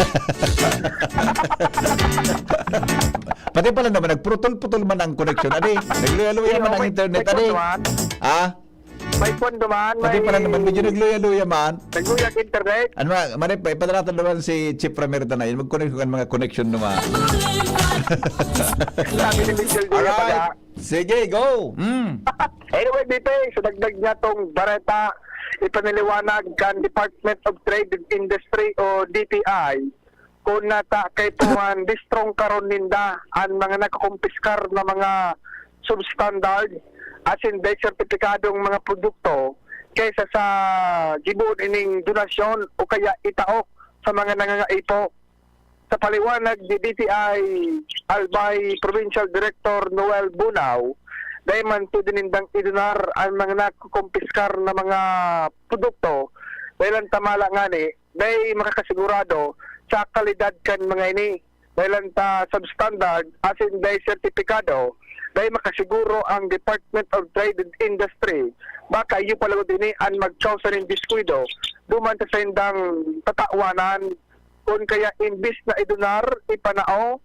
Pati pala naman, nagputol-putol man ang connection. Adi, nagluya-luya Iyo, man ang may, internet, may adi. Kwan duman. Ah? May kwan duman, Pati may pala naman, medyo nagluya-luya man. Nagluya ang internet. Ano ma-, mare, pa, ipadaratan naman si Chief Ramiro Tanay. Mag-connect ang mga connection naman. Sabi ni Michelle Diaz Alright. pala. Sige, go. Mm. Anyway, D P, sa dagdag niya tong bareta, ipaniliwanag kan Department of Trade and Industry o D T I, kung nata kaipuhan, distrong karon ninda an mga nakakumpiskar na mga substandard, asin dai sertipikadong mga produkto, kaysa sa giboon ining donasyon o kaya itao sa mga nangangaipo. Sa paliwanag ni D T I Albay Provincial Director Noel Bunao, dai man pwede nindang idonar an mga nakukumpiskar na mga produkto, dahil ang tamala ngani, dai makakasigurado sa kalidad kan mga ini. Dahil ang ta substandard, asin dai sertipikado, dai makasiguro ang Department of Trade and Industry. Baka iyo pa lugod ini an magkausa nin diskuido duman sa saindang tatawanan. Kun kaya imbis na idonar, ipanao,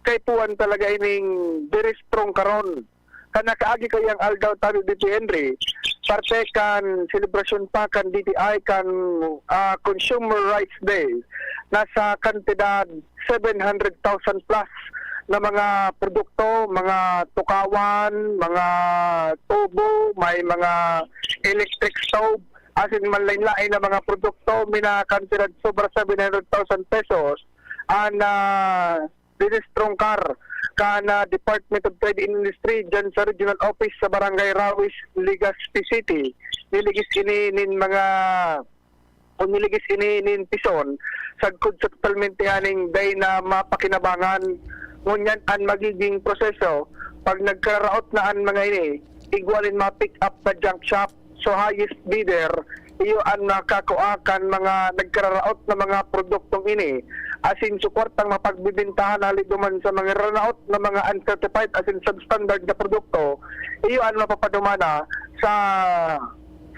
kaipuhan talaga ining diristrong karon. Kan nakaagi kayang aldaw, tabi, B P Henry, parte kan selebrasyon pa kan D T I kan, ah, Consumer Rights Day, nasa kantidad seven hundred thousand plus na mga produkto, mga tukawan, mga tubo, may mga electric stove, asin manlain-lain na mga produkto, minakantidad sobra seven hundred thousand pesos an, ah, dinistrongkar kan, ah, Department of Trade and Industry diyan sa regional office sa Barangay Rawis, Legazpi City. Niligis ini nin mga, o niligis ini nin tison, sagkod sa totalmente aning dai na mapakinabangan. Ngunyan an magiging proseso, pag nagkararaot na an mga ini, igwa nin ma-pick up sa junk shop. So, highest bidder, iyo an nakakua kan mga nagkararaot na mga produktong ini. Asin, so kwartang mapagbibintahan hali duman sa mga raraot na mga uncertified asin substandard na produkto, iyo an mapapadumana sa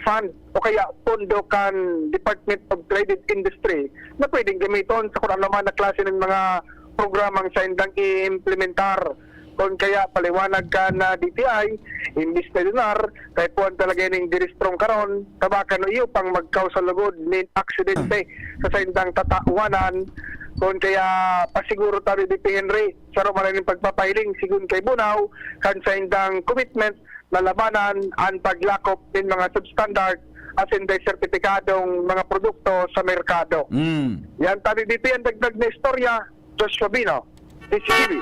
fund o kaya pondo kan Department of Trade and Industry na pwedeng gamiton sa kung ano man na klase ng mga programang saindang i-implementar. Kun kaya, paliwanag kan D T I, imbis na lunar, kaipuhan talaga ning diristrong karon, tabakan o iyo pang magkausa lugod nin aksidente sa saindang tatawanan. Kun kaya, pasiguro tabi, D P Henry, saro man ning pagpapahiling, sigon kay Bunao, kan saindang commitment na labanan an paglakop nin mga substandard asin dai sertipikadong mga produkto sa merkado. Mm. Yan, tabi, B P, ang dagdag na istorya, Joshua Bino, D C T V.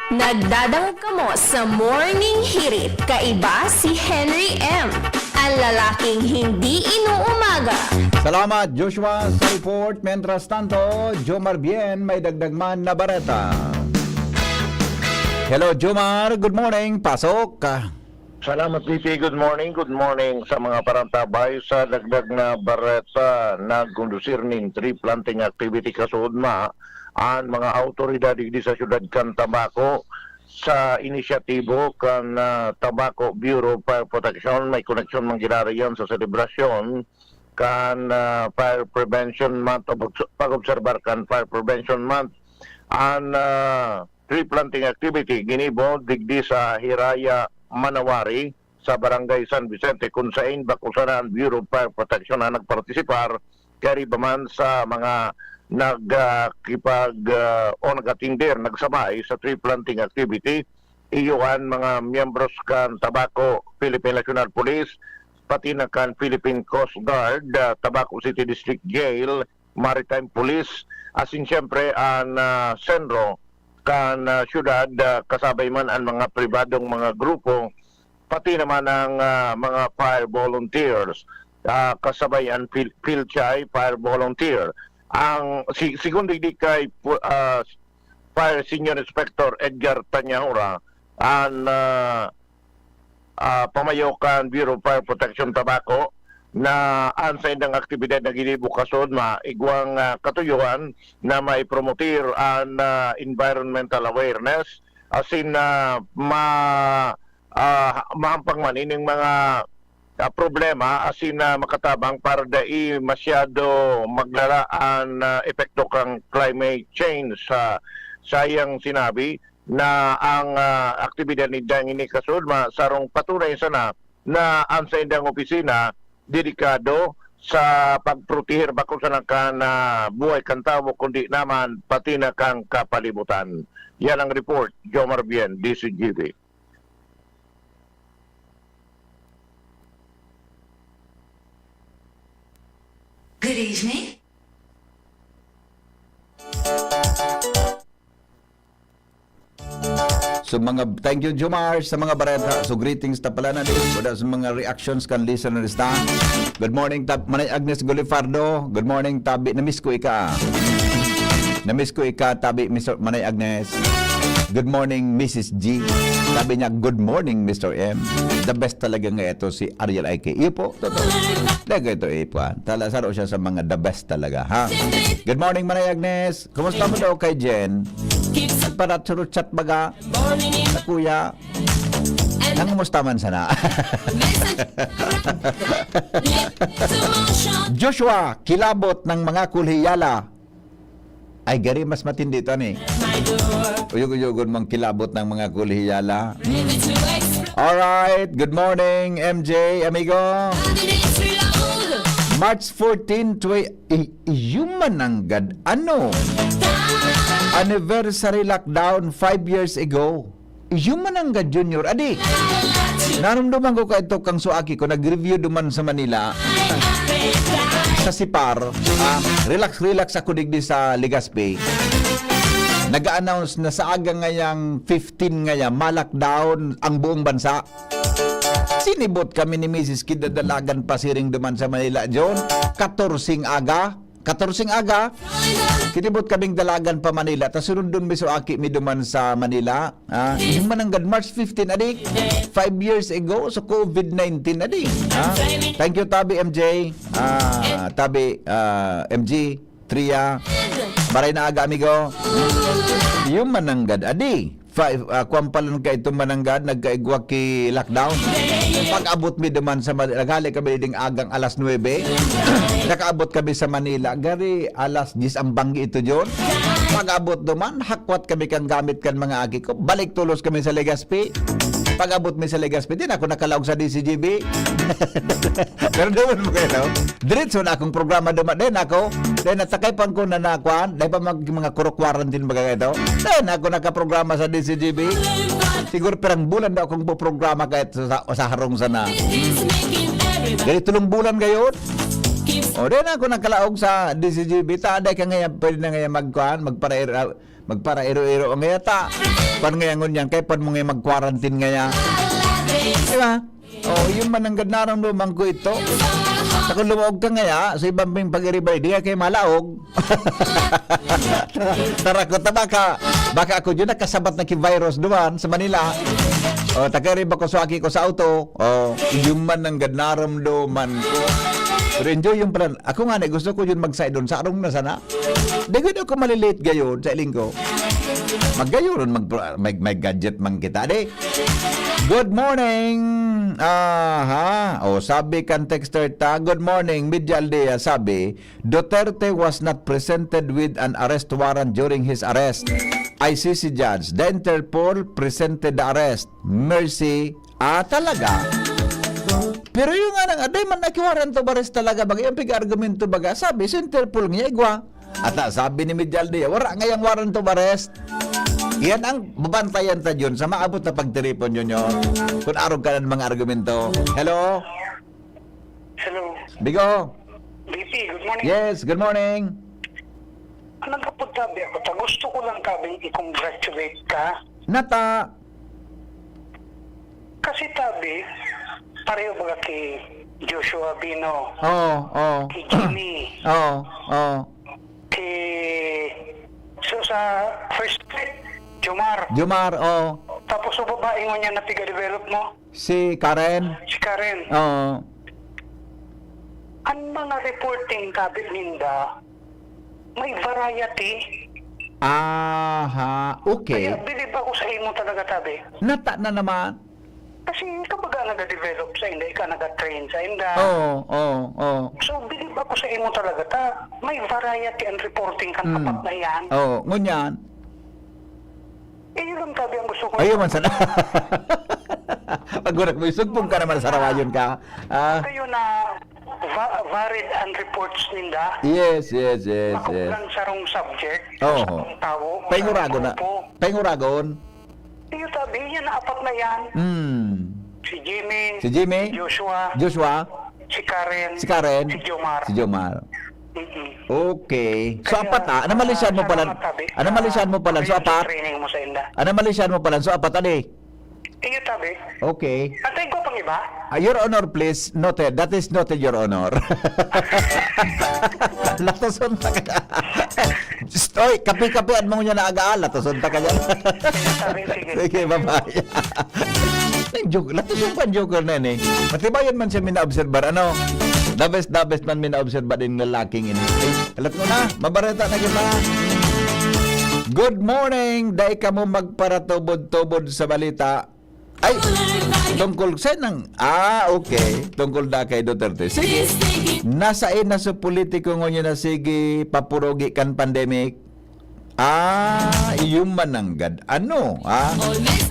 Nagdadangog kamo sa Morning Hirit, kaiba si Henry M, ang lalaking hindi inuumaga. Salamat, Joshua, sa report. Mientras tanto, Jomar Bien, may dagdag man na bareta. Hello, Jomar. Good morning. Pasok. Salamat, V P. Good morning. Good morning sa mga parantabay. Sa dagdag na bareta, nagkondusir nin tree planting activity kasuodma an mga awtoridad digdi sa siyudad kan Tabaco sa inisyatibo kan, ah, Tabaco Bureau of Fire Protection. May koneksyon man giraray yan sa selebrasyon kan, ah, Fire Prevention Month, o pag-, pag-obserbar kan Fire Prevention Month. An, ah, tree planting activity ginibo digdi sa Hiraya, Manawari, sa Barangay San Vicente, kun sain bako sana an Bureau of Fire Protection na nagpartisipar, kaya riba man sa mga nag, ah, kipag, ah, o nag-atinder, nagsabay sa tree planting activity, iyo an mga miyembros kan Tabaco Philippine National Police, pati na kan Philippine Coast Guard, ah, Tabaco City District Jail, Maritime Police, asin siyempre an, ah, senro kan, ah, syudad, ah, kasabay man an mga pribadong mga grupo, pati naman ang, ah, mga fire volunteers, ah, kasabay an Pil-, Pilchay fire volunteer. Ang si-, sigon digdi kay pu-, ah, Fire Senior Inspector Edgar Tanyahura, an, ah, ah, pamayo kan Bureau of Fire Protection Tabaco na an saindang aktibidad na ginibo kasod maigwang, ah, katuyohan na maipromotir an, ah, environmental awareness asin na ma-, ah, mahampang man ining mga, ah, problema asin na makatabang para dai masyado maglala an, ah, epekto kan climate change. Sa sayang sinabi, na ang, ah, aktibidad nindang ini kasod ma-, sarong patunay sana na ang saindang opisina dedikado sa pagproteher bako sana kan, ah, buhay kan tawo, kundi naman pati na kan kapalibutan. Yan ang report, Jomar Bien, D C G B. Good evening. So, mga, thank you, Jomar, sa mga bareta. So, greetings ta pala na din. Wala sa mga reactions kan listeners ta. Good morning, Tab-, Manay Agnes Golifardo. Good morning, Tabi. Namiss ko ika. Namiss ko ika, Tabi, Mister Manay Agnes. Good morning, Missus G. Sabi niya, "Good morning, Mister M." The best talaga nga ito, si Ariel I K. Iyo po, totoo. Talaga ito, eh, puan. Tala, saro siya sa mga the best talaga, ha? Good morning, Manay Agnes. Kumusta mo daw kay Jen? Para churchat baga, kuya. Nang kumusta man sana? Joshua, kilabot ng mga kulhiyala. Ay, gari mas matindi ito, ani. Uyog-uyogon mang kilabot ng mga kulhiyala. Alright, good morning, M J, amigo. March fourteen, twe-, i-, iyo mananggad, ano? Anniversary lockdown five years ago. Iyo mananggad, Junior. Adi, narumduman ko kaito kang suaki ko, nag-review duman sa Manila, sa Sipar. Ah, relax, relax ako digdi sa Legazpi. Nag-a-announce na sa aga ngayang fifteen ngaya, ma-lockdown ang buong bansa. Sinibot kami ni Misis Kid na dalagan pasiring duman sa Manila, John. Katorseng aga. Katorseng aga, kinibot kaming dalagan pa Manila. Ta sunod dun, miso aki mi duman sa Manila. Ah, yung mananggad March fifteen, adi, five years ago, so covid nineteen, adi. Ah, thank you, Tabi M J. Ah, Tabi, ah, M G, Tria. Maray na aga, amigo. Yung mananggad, adi. Five, ah, kwan pa lang kaitong mananggad, nagkaigwa ki lockdown. Pag-abot mi duman sa Manila, naghali kami ding agang alas nuebe. Nakaabot kami sa Manila, gari alas diyes ang banggi ito, John. Pag-abot duman, hakwat kami kan gamit kan mga aki ko. Balik tulos kami sa Legazpi. Pag-abot mi sa Legazpi, din ako nakalaog sa D C G B. Pero duman mo kayo, no? Diretso na akong programa duman. Din ako, din natakay pang ko na nakuan, dahil pa mag, mga kuro quarantine baga ito. Din ako nakaprograma sa D C G B. Siguro pirang bulan daw akong programa kahit sa, sa, sa harong sana. Dahil tulong bulan ngayon. O, din ako nakalaog sa D C G B. Ta, dahil ka ngayon, pwede na ngayon magkuan, magparair-, magparairo-iro ang ngaya ta. Pan ngayon ngunyan, kaya pan mo ngayon mag-quarantine ngaya. Di ba? Oh, yung mananggad naramdaman ko ito. Sa kung lumaog ka ngaya, sa ibang ping pag-iribay, di ka kayo malaog. Tara ko, ta baka, baka ako yun nakasabat na ki virus duman sa Manila. Oh, takari ba ko sa aki ko sa auto? Oh, yung mananggad naramdaman ko. Pero enjoy yung plan. Ako nga, gusto ko yun mag-side on. Sa arong na sana. Di gud ako malilate gayon sa iling ko. Magayon, mag, may, may gadget man kita. Di, good morning. Aha. O, sabi kan texter ta, "Good morning, Media Aldea." Sabi, "Duterte was not presented with an arrest warrant during his arrest. I C C judge, the Interpol presented the arrest." Mercy. Ah, talaga? Pero yung nga nang, "Aday man, naki-warrant of arrest talaga." Baga yung pig-argumento baga, sabi, sa Interpol niya, igwa. At, ah, sabi ni Media Aldea, "Wala ngayang warrant of arrest." Yan ang babantayan ta yun sa maabot na pagtiripon yun yun. Kung arog ka ng mga argumento. Hello? Hello. Bigo. B P, good morning. Yes, good morning. Nagapod tabi ako ta. Gusto ko lang tabing i-congratulate ka. Nata. Kasi tabi, pareho baga ki Joshua Bino, Oo, oo. ki Jimmy, Oo, oo. ki so sa first street, Jomar. Jomar, oo. Tapos sa babae ngunyan na piga-develop mo, Si Karen? si Karen. Oo. Ang mga reporting tabi ninda, may variety. Aha, okay. Kaya bilib ako sa imo talaga, tabi. Nata na naman. Kasi ikaw baga naga-develop sa inda, ikaw naga-train sa inda. Oo, oo, oo. So, bilib ako sa imo talaga ta may variety ang reporting kan Mm. apat na iyan. Oo, ngunyan. Eh, yun lang tabi ang gusto ko. Ayun man sana. Pag gurak mo, isugpong ka naman sa rawayon ka. Ah. Kayo na va- varied ang reports ninda. Yes, yes, yes, yes. Makuplang sarong subject, Oo. sarong tawo, Painguragon na. grupo. Painguragon. Iyo tabi, yan, apat na yan. Hmm. Si Jimmy, Si Jimmy? si Joshua, Joshua? si Karen, Si Karen? si Jomar. Si Jomar. Mm-mm. Okay. So, Kaya, apat na. Ano malisyan mo pala? salamat, tabi, Ano sa malisyan mo pala? So, pag-training apat? mo sa inda. Ano malisyan mo pala? So, apat, ali? Iyo tabi. Okay. Atay ko pang iba? Ah, Your Honor, please, noted. That is noted, Your Honor. Latoson ta ka. Psst, oy, kape-kapean mo niya na aga, ah. Latoson ta ka dyan. Sige, sige. Sige, bye-bye. Nang joke, latoson pa ang joker na yan, eh. Matibayan man siya minaobserbar, ano? The best, the best man minaobserbar din lalaking ini. Eh, alat mo na, mabareta na kita. Good morning! Dai kamo magparatubod-tubod sa balita. Ay, tungkol sa nang, ah, okay. Tungkol na kay Duterte. Sige. Nasa na sa politiko ngunyan na sige, papurugi kan pandemic. Ah, iyo mananggad. Ano, ah?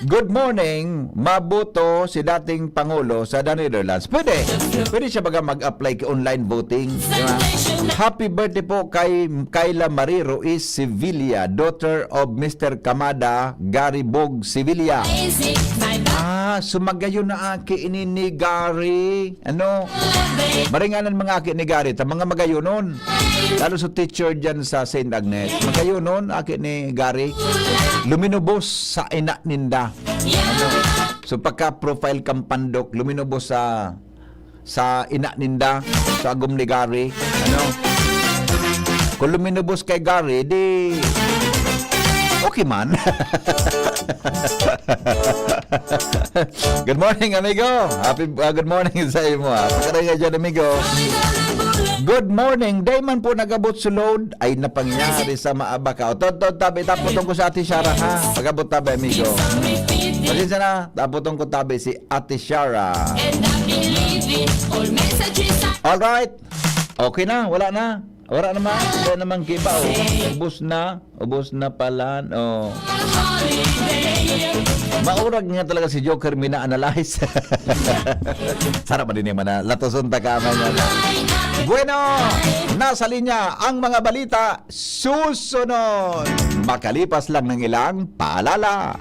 Good morning. Mabuto si dating Pangulo sa The Netherlands. Pwede. Pwede siya baga mag-apply kay online voting. Di ba? Happy birthday po kay Kyla Marie Ruiz Sevilla, daughter of Mister Kamada Gary Bog Sevilla. Ah, sumagayon na aki ini ni Gary. Ano? Maringanan mga aki ni Gary, ta mga magayonon. Lalo sa teacher dyan sa Saint Agnes. Magayonon, aki ni Gary. Luminubos sa ina ninda. Ano? So, pagka-profile kang pandok, luminubos sa sa ina ninda, sa agom ni Gary. Ano? Kung luminubos kay Gary, di okay man. Good morning, amigo. Happy, ah, good morning sa imo, ah. Pagkaray nga dyan, amigo. Good morning. Day man po nagabot sa load. Ay, napangyari sa maabaka. O, tod, tod, tabi, tapos ko sa Ate Shara, ha? Pagabot tabi, amigo. Pasensya na, tapos ko tabi si Ate Shara. And I believe it. All messages are Alright. Okay na, wala na. Wala naman. Wala naman kiba, oh. Ubos na. Ubos na pala. Oh. Maurag nga talaga si Joker mina-analyze. Sarap ba din yung mana-, latoson ta ka, man, yan. Bueno, nasa linya ang mga balita. Susunod, makalipas lang ng ilang paalala.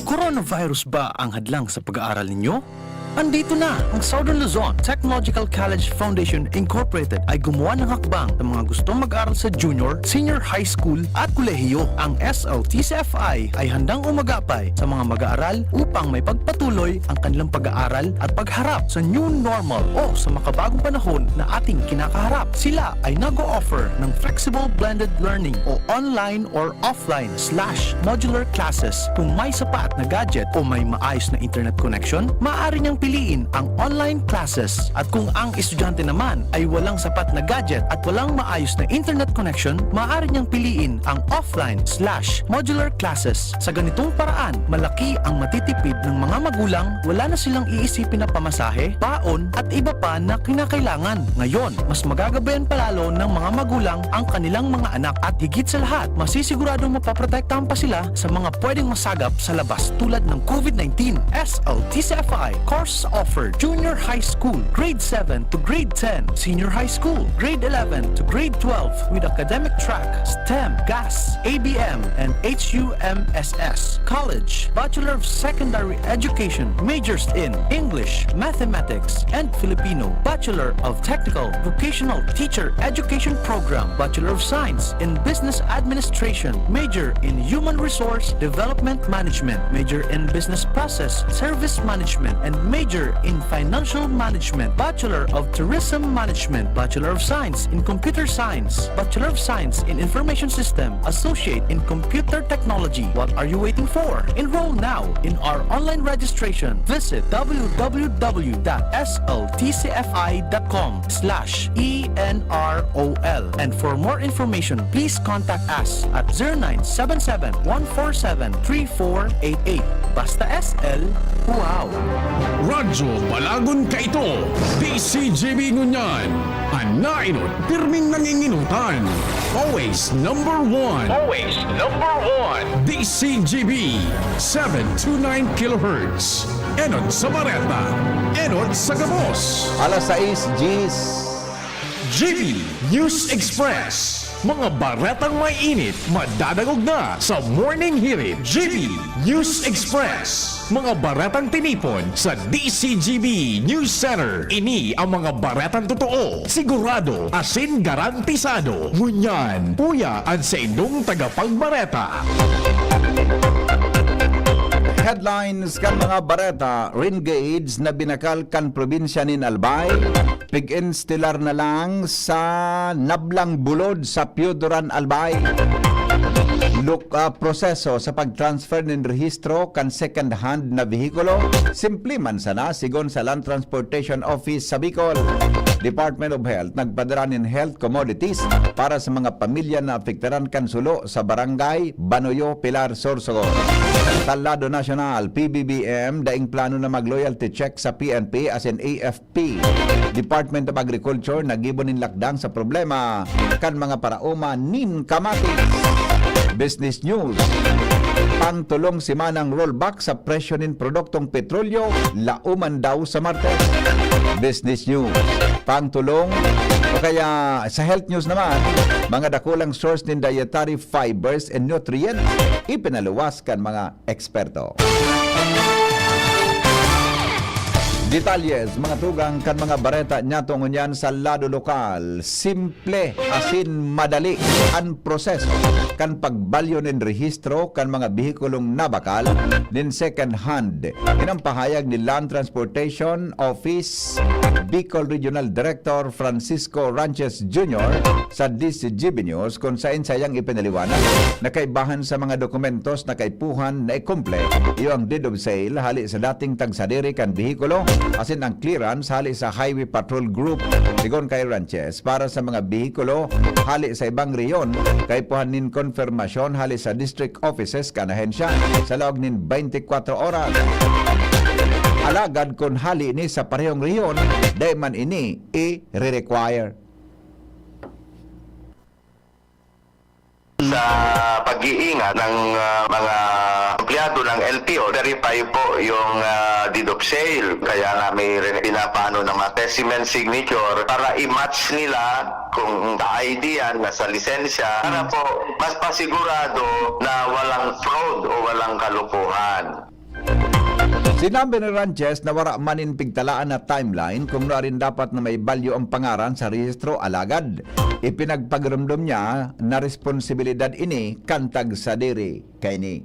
Coronavirus ba ang hadlang sa pag-aaral ninyo? Andito na ang Southern Luzon Technological College Foundation Incorporated ay gumawa ng hakbang sa mga gustong mag-aral sa junior, senior high school at kolehiyo. Ang S L T C F I ay handang umagapay sa mga mag-aaral upang may pagpatuloy ang kanilang pag-aaral at pagharap sa new normal o sa makabagong panahon na ating kinakaharap. Sila ay nag-o-offer ng flexible blended learning o online or offline slash modular classes. Kung may sapat na gadget o may maayos na internet connection, maaari niyang piliin ang online classes. At kung ang estudyante naman ay walang sapat na gadget at walang maayos na internet connection, maaari niyang piliin ang offline slash modular classes. Sa ganitong paraan, malaki ang matitipid ng mga magulang, wala na silang iisipin na pamasahe, baon, at iba pa na kinakailangan. Ngayon, mas magagabayan pa lalo ng mga magulang ang kanilang mga anak at higit sa lahat, masisiguradong mapoprotektahan pa sila sa mga pwedeng masagap sa labas tulad ng COVID nineteen. S L T C F I, course offered: junior high school, grade seven to grade ten, senior high school, grade eleven to grade twelve, with academic track, STEM, GAS, A B M, and H U M S S. College, Bachelor of Secondary Education, majors in English, Mathematics, and Filipino, Bachelor of Technical Vocational Teacher Education Program, Bachelor of Science in Business Administration, major in Human Resource Development Management, major in Business Process Service Management, and major in Financial Management, Bachelor of Tourism Management, Bachelor of Science in Computer Science, Bachelor of Science in Information System, Associate in Computer Technology. What are you waiting for? Enroll now in our online registration. Visit w w w dot s l t c f i dot com slash e n r o l. And for more information, please contact us at zero nine seven seven, one four seven, three four eight eight. Basta S L, wow! Radyo Balagon kaito, D C G B ngunyan. An nainot, pirming nanginginutan. Always number one. Always number one. D C G B, seven two nine kilohertz. Enot sa bareta, enot sa gabos. Alas sais, G's. G B News Express. Mga baretang may init, madadangog na sa Morning Hirit. G B News Express. Mga baretang tinipon sa D C G B News Center. Ini ang mga baretang totoo, sigurado, asin garantisado. Ngunyan, uya an saindong tagapagbareta. Headlines kan mga bareta: rain gauge na binakal kan probinsya nin Albay, pig-instilar na lang sa Nablang Bulod sa Pioduran, Albay. Luk-, ah, proseso sa pag-transfer nin rehistro kan second hand na behikulo, simple man sana, sigon sa Land Transportation Office sa Bicol. Department of Health nagpadara nin health commodities para sa mga pamilya na apektaran kan sulo sa Barangay Banoyo, Pilar, Sorsogon. Sa lado nasyonal, P B B M daing plano na mag-loyalty check sa P N P asin A F P. Department of Agriculture naggibo nin lakdang sa problema kan mga paraoma nin kamatis. Business News. Pangtulong semanang rollback sa presyo nin produktong petrolyo, lauman daw sa Martes. Business News. Pangtulong o kaya sa health news naman, mga dakulang source nin dietary fibers and nutrients, ipinaluwas kan mga eksperto. Detalles, mga tugang, kan mga bareta niyato ngunyan sa lado lokal. Simple asin madali an proseso kan pagbalyo nin rehistro kan mga behikulong nabakal nin second hand. Yan ang pahayag ni Land Transportation Office Bicol Regional Director Francisco Ranches Junior sa D C G B News, kun saen saiyang ipinaliwanag na kaibahan sa mga dokumentos na kaipuhan na ikumple, iyo ang deed of sale hali sa dating tagsadiri kan behikulo asin ang clearance hali sa Highway Patrol Group. Sigon kay Ranches, para sa mga behikulo hali sa ibang rehiyon, kaipuhan nin konfirmasyon hali sa district offices kan ahensya sa laog nin twenty-four oras. Alagad kun hali ini sa parehong rehiyon, dai man ini i-re-require. Sa pag-iingat ng, ah, mga empleyado ng L T O, verify po yung, ah, deed of sale. Kaya nga may re-, pinapaano ng mga specimen signature para i-match nila kung sa I D yan, nasa lisensya, para po mas pasigurado na walang fraud o walang kalokohan. Sinabi ni Ranches na wara man nin pigtalaan na timeline kung nuarin dapat na maibalyo ang pangaran sa rehistro, alagad ipinagpagiromdom niya na responsibilidad ini kan tagsadiri kaini.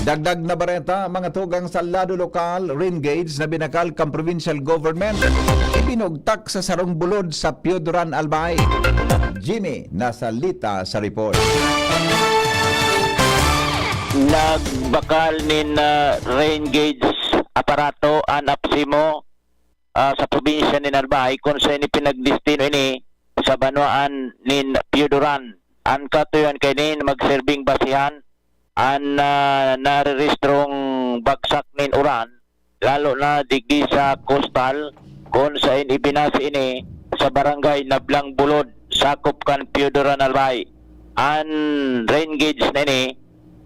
Dagdag na bareta, mga tugang, sa lado lokal, rain gauge na binakal kan provincial government, ibinugtak sa sarong bulod sa Pioduran, Albay. Jimmy Nasalita sa report. Nagbakal nin, ah, rain gauge aparato an APSEMO, ah, sa probinsya nin Albay, kun saen ipinagdestino ini sa banwaan nin Pioduran. An katuyohan kaini na magserbing basehan an, ah, narerehistrong bagsak nin uran, lalo na digdi sa coastal, kun saen ibinase ini sa Barangay Nablang Bulod, sakop kan Pioduran, Albay. An rain gauge na ini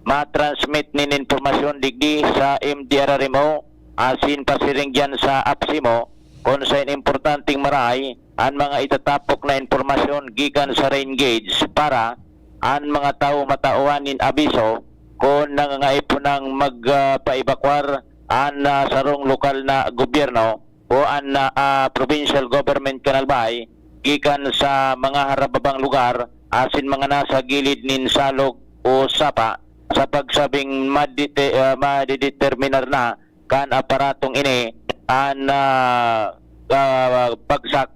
ma-transmit nin impormasyon digdi sa M D R R M O asin pasiring diyan sa APSEMO kun saen importanteng marahay an mga itatapok na impormasyon gikan sa rain gauge para an mga tawo matawan nin abiso kun nangangaipo nang magpaebakwar an, ah, sarong lokal na gobyerno o an, ah, provincial government kan Albay gikan sa mga harababang lugar asin mga nasa gilid nin salog o sapa sa pagsabing madete-, ah, madedeterminar na kan aparatong ini an, ah, ah, bagsak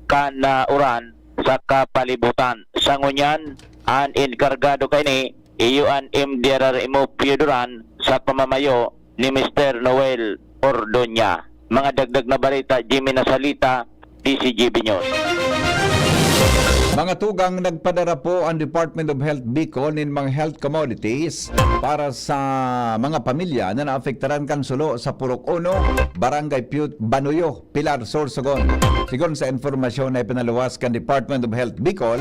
kan, ah, uran sa kapalibutan. Sa ngunyan, an enkargado kaini iyo an M D R R M O Pio Duran sa pamamayo ni Mister Noel Ordoña. Mga dagdag na bareta, Jimmy Nasalita, D C G B News. Mga tugang, nagpadara po ang Department of Health Bicol nin mga health commodities para sa mga pamilya na naapektaran kan sulo sa Purok Uno, Barangay Piyut, Banuyo, Pilar, Sorsogon. Sigon sa impormasyon na ipinaluwas kan Department of Health Bicol,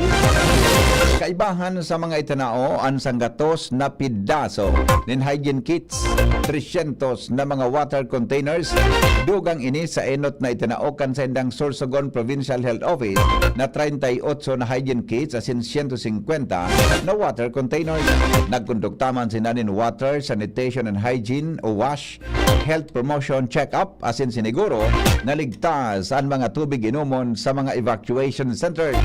kaibahan sa mga itinao an sanggatos na pidaso nin hygiene kits, tresyentos na mga water containers, dugang ini sa enot na itinao kan saindang Sorsogon Provincial Health Office na treinta y ocho na hygiene kits asin siyento singkwenta na water containers. Nagkondukta man sinda nin water, sanitation and hygiene o wash, health promotion check-up asin siniguro na ligtas an mga tubig inomon sa mga evacuation centers,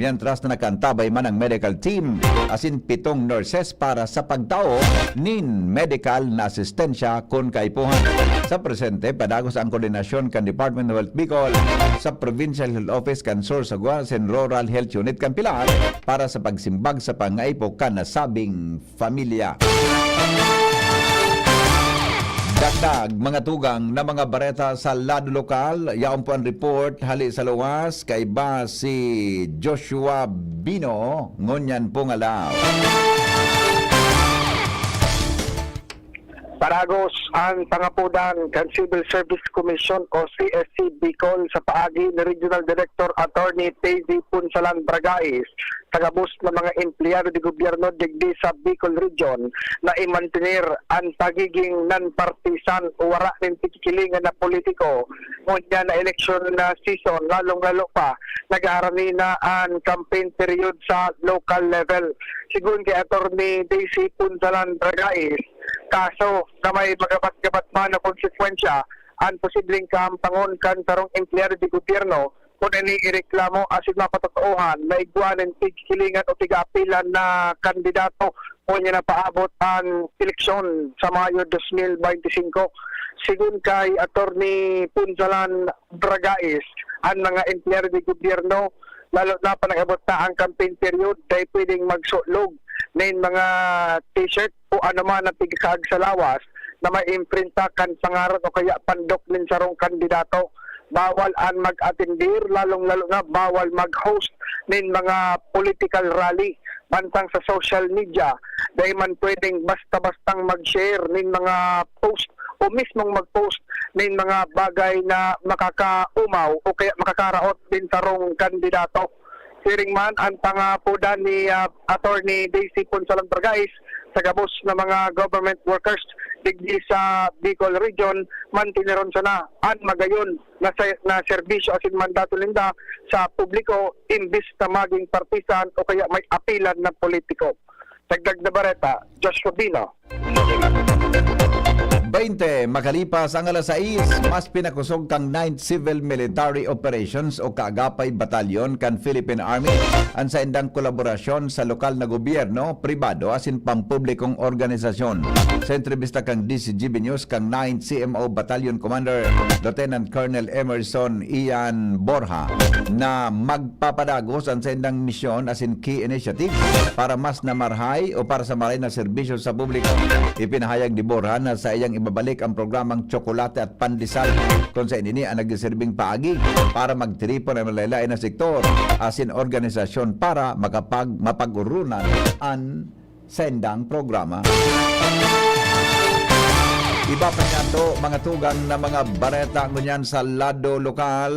mientras na nakaantabay man ang medical team asin pitong nurses para sa pagtao nin medical na asistensya kun kaipuhan. Sa presente, padagos ang koordinasyon kan Department of Health Bicol sa Provincial Health Office kan Sorsogon asin Rural Health Unit kan Pilar para sa pagsimbag sa pangaipo kan nasabing pamilya. Dagdag, mga tugang, na mga bareta sa lado lokal, yaon po ang report hali sa luwas, kaiba si Joshua Bino, ngunyan pong alaw. Paragos ang pangapodan kan Civil Service Commission o C S C Bicol sa paagi ni Regional Director Attorney Daisy Punsalan Bragais sa gabos na mga empleyado de gobyerno digdi sa Bicol Region na imantener an pagiging non-partisan o wara nin pagkikilingan na politiko ngunyan na eleksyon na season, lalong-lalo pa naghaharani na an campaign period sa local level. Sigon kay Attorney Daisy Punsalan Bragais, kaso na may magabat-gabat man na konsekwensya an posibleng kahampangon kan sarong empleyado de gobyerno kun ini ireklamo asin mapatotoohan na igwa nin pigkilingan o pig-aapilan na kandidato ngunyan na paabot an eleksyon sa Mayo dos mil bente singko. Sigon kay Attorney Punsalan Bragais, an mga empleyado de gobyerno, lalo na pa nag-abot na ang campaign period, dai pwedeng magsulog nin mga t-shirt o anoman na tigkaag sa lawas na may imprinta kan pangaran o kaya pandok nin sarong kandidato. Bawal an mag-atendir, lalong-lalo na bawal mag-host nin mga political rally mantang sa social media. Dai man pwedeng basta-bastang mag-share nin mga post o mismong mag-post nin mga bagay na makakaumaw o kaya makakaraot nin sarong kandidato. Siring man an pangapodan ni, ah, Attorney Daisy Punsalan Bragais sa gabos na mga government workers digdi sa Bicol Region, mantineron sana an magayon na, sa, na serbisyo asin mandato ninda sa publiko imbis na maging partisan o kaya may apilan na politiko. Dagdag na bareta, Joshua Bino. Baynte, makalipas ang alas sais, mas pinakosog kan Ninth Civil Military Operations o Kaagapay Batalyon kan Philippine Army an saindang kolaborasyon sa lokal na gobyerno, pribado asin pampublikong organisasyon. Sa entrevista kan D C G B News kan Ninth C M O Battalion Commander Lieutenant Colonel Emerson Ian Borja na magpapadagos an saindang misyon asin key initiative para mas na marahay o para sa marahay na serbisyo sa publiko. Ipinahayag ni Borja na saiyang ibabalik ang programang Tsokolate at Pandesal, kun saen ini ang nagsiserbing paagi para magtiripon ang malain-lain na sektor asin organisasyon para makapag-, mapag-urunan an saindang programa. Iba pa niyato, mga tugang na mga bareta ngunyan sa lado lokal.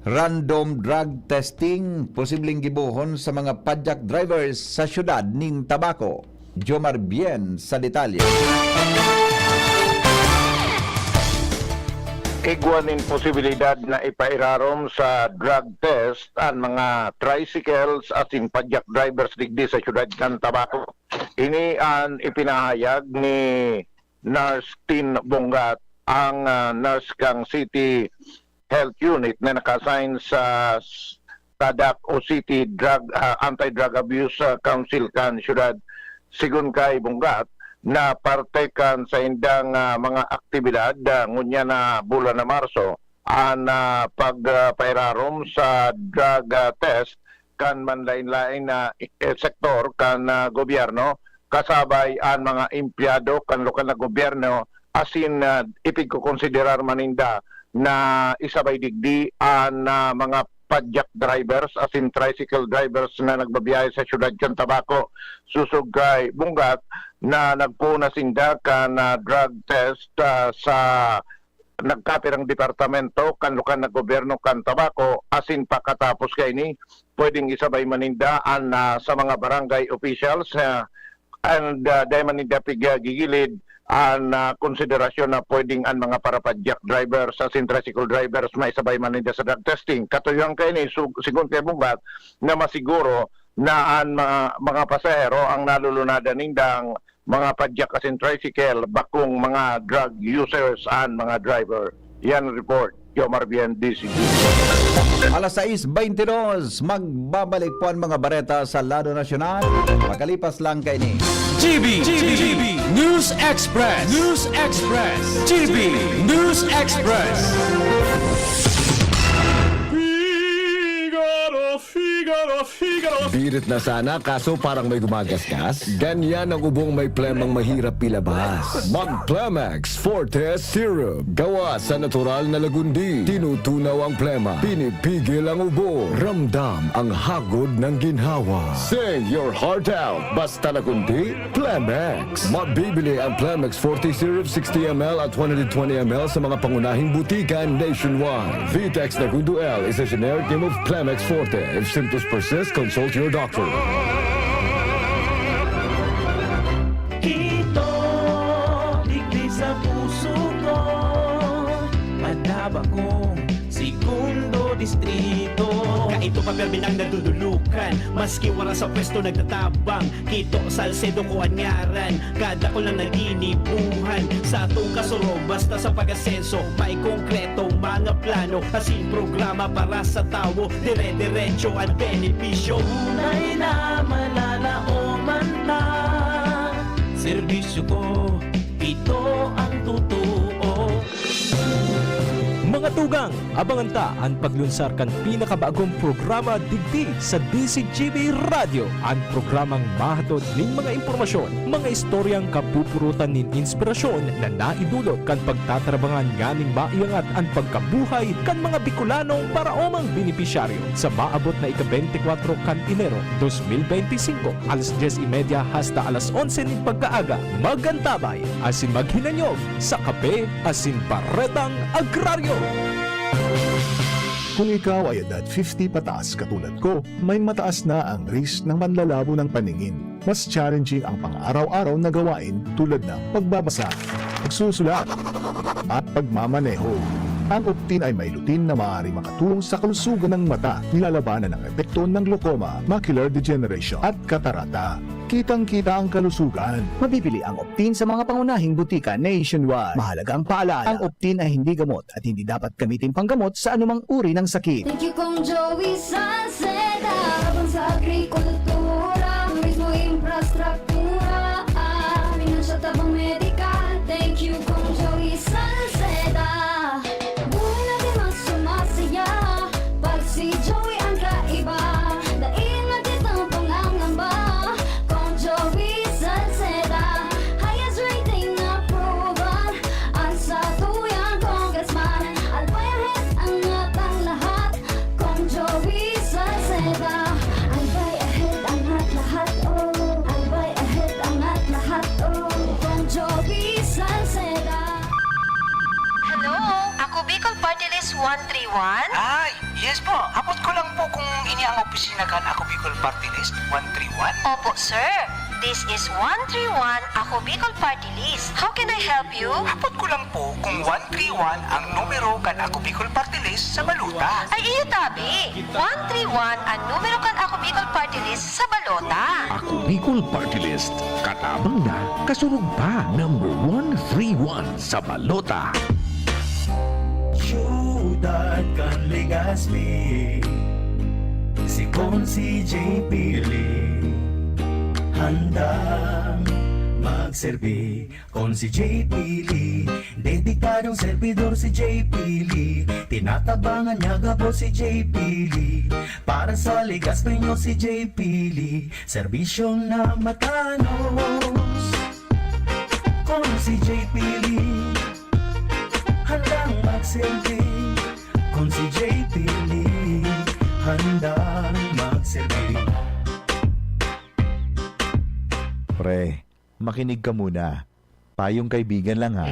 Random drug testing posibleng gibohon sa mga padyak drivers sa siyudad nin Tabaco. Jomar Bien sa detalye. Igwa nin posibilidad na ipairarom sa drug test an mga tricycles asin padyak drivers digdi sa siyudad kan Tabaco. Ini an ipinahayag ni Nurse Tin Bongat, ang, ah, nurse kan City Health Unit na naka-assign sa s-, CADAC o City Drug, ah, Anti-Drug Abuse, ah, Council kan siyudad. Sigon kay Bongat, na parte kan saindang, ah, mga aktibidad, ah, ngunyan na bulan na Marso, an, ah, pag, ah, pairarom sa drug, ah, test kan manlain-lain na, eh, sektor kan, ah, gobyerno, kasabay an mga empleyado kan lokal na gobyerno, asin, ah, ipigkokonsiderar man ninda na isabay digdi an, ah, mga padyak drivers asin tricycle drivers na nagbabiyahe sa siyudad kan Tabaco. Sosog kay Bongat na nagpoon na sinda kan, ah, drug test, ah, sa nagkapirang departamento kan lokal na gobyerno kan Tabaco, asin pakatapos kaini, pwedeng isabay man ninda an, ah, sa mga barangay officials, ah, and, ah, dai man ninda pigagigilid an, ah, konsiderasyon na pwedeng an mga parapadyak drivers asin tricycle drivers maisabay man ninda sa drug testing. Katuyohan kaini, su-, sigon kay Bongat, na masiguro na an mga, mga pasahero ang nalulunadan nindang mga padyak asin tricycle, bakong mga drug users an mga driver. Yan report, Jomar Bien, D C G. Alas sais beintidos, magbabalik po ang mga bareta sa lado nasyonal. Makalipas lang kaini. G B, G B, News Express, News Express, G B News Express. Figaro, Figaro, Figaro. Birit na sana, kaso parang may gumagasgas. Ganyan ang ubong may plemang mahirap ilabas. Mag Plemex Forte Syrup. Gawa sa natural na lagundi. Tinutunaw ang plema. Pinipigil ang ubo. Ramdam ang hagod ng ginhawa. Sing your heart out. Basta lagundi, Plemex. Mabibili ang Plemex Forte Syrup sixty M L at one hundred twenty M L sa mga pangunahing butika nationwide. Vitex Nagundo L is a generic name of Plemex Forte. If symptoms persist, consult your doctor. Kito, digdi sa puso ko, Madaba kong segundo distrito. Kaito pa, pirmi nang nadudulukan, maski wala sa pwesto nagtatabang. Kito, Salcedo ko an ngaran, kadakul na nalinibuhan. Sa atong kasurog, basta sa pag-asenso, may konkretong mga plano, asin programa para sa tawo, dire-diretso an benepisyo. Tunay na mananaoman ta, serbisyo ko, ito ang totoo. Mga tugang, abangan ta an paglunsar kan pinakabagong programa digdi sa D C G B Radyo, an programang mahatod nin mga impormasyon, mga istoryang kapupurutan nin inspirasyon na naidulot kan pagtatarabangan nganing maiangat an pagkabuhay kan mga Bicolanong paraomang benepisyaryo. Sa maabot na ika-beintikwatro kan Enero, dos mil beintisinko, alas dyes y media hasta alas onse nin pagkaaga, mag-antabay asin maghinanyog sa Kape asin Baretang Agraryo. Kung ikaw ay edad fifty pataas katulad ko, may mataas na ang risk ng panlalabo ng paningin. Mas challenging ang pang-araw-araw na gawain tulad ng pagbabasa, pagsusulat, at pagmamaneho. Ang Optin ay may lutein na maaaring makatulong sa kalusugan ng mata, nilalabanan ang epekto ng glaucoma, macular degeneration, at katarata. Kitang-kita ang kalusugan. Mabibili ang Optin sa mga pangunahing butika nationwide. Mahalaga ang paalala, ang Optin ay hindi gamot at hindi dapat gamitin panggamot sa anumang uri ng sakit. Thank you, Kong Joey Salceda. Tabang sa agrikultura, turismo, infrastruktura, ah, pinansyal, tabang medikal. Thank you, Kong Joey Salceda. Buhay natin mas sumasaya pag si Joey ang kaiba. Dai na kitang pangangamba, Kong Joey Salceda. Highest rating approval, ang satuyang congressman. Albay ahead ang atang lahat, Kong Joey Salceda. Albay ahead ang at lahat, oh. Albay ahead ang at lahat, oh. Kong Joey Salceda. Hello, Ako Bicol Party List one three one? Ay, yes po. Hapot ko lang po kung ini ang opisina kan Ako Bicol Party List one three one? Opo, sir. This is one three one Ako Bicol Party List. How can I help you? Hapot ko lang po kung one three one ang numero kan Ako Bicol Party List sa balota. Ay, iyo tabi. One three one ang numero kan Ako Bicol Party List sa balota. Ako Bicol Party List. Katabang na, kasurog pa. Number one three one sa balota. Siyudad kan Legazpi, si Consi J P Lee, handang magserbi. Consi J P Lee, dedikadong servidor si J P Lee. Tinatabangan niya gabos si J P Lee. Para sa Legazpi nyo si J P Lee, serbisyo na matanos. Consi J P Lee, handang magserbi. Consi J P Lee, handang magserbi. Pre, makinig ka muna. Payong kaibigan lang ha.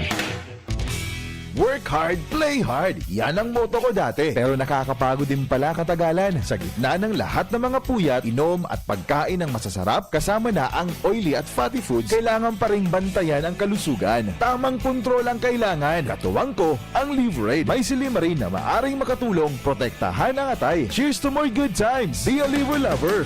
Work hard, play hard. Yan ang motto ko dati. Pero nakakapagod din pala katagalan. Sa gitna ng lahat ng mga puyat, inom at pagkain ng masasarap, kasama na ang oily at fatty foods, kailangan pa ring bantayan ang kalusugan. Tamang kontrol ang kailangan. Katuwang ko, ang Livraid. May silymarin na maaring makatulong protektahan ang atay. Cheers to more good times! Be a Liver Lover!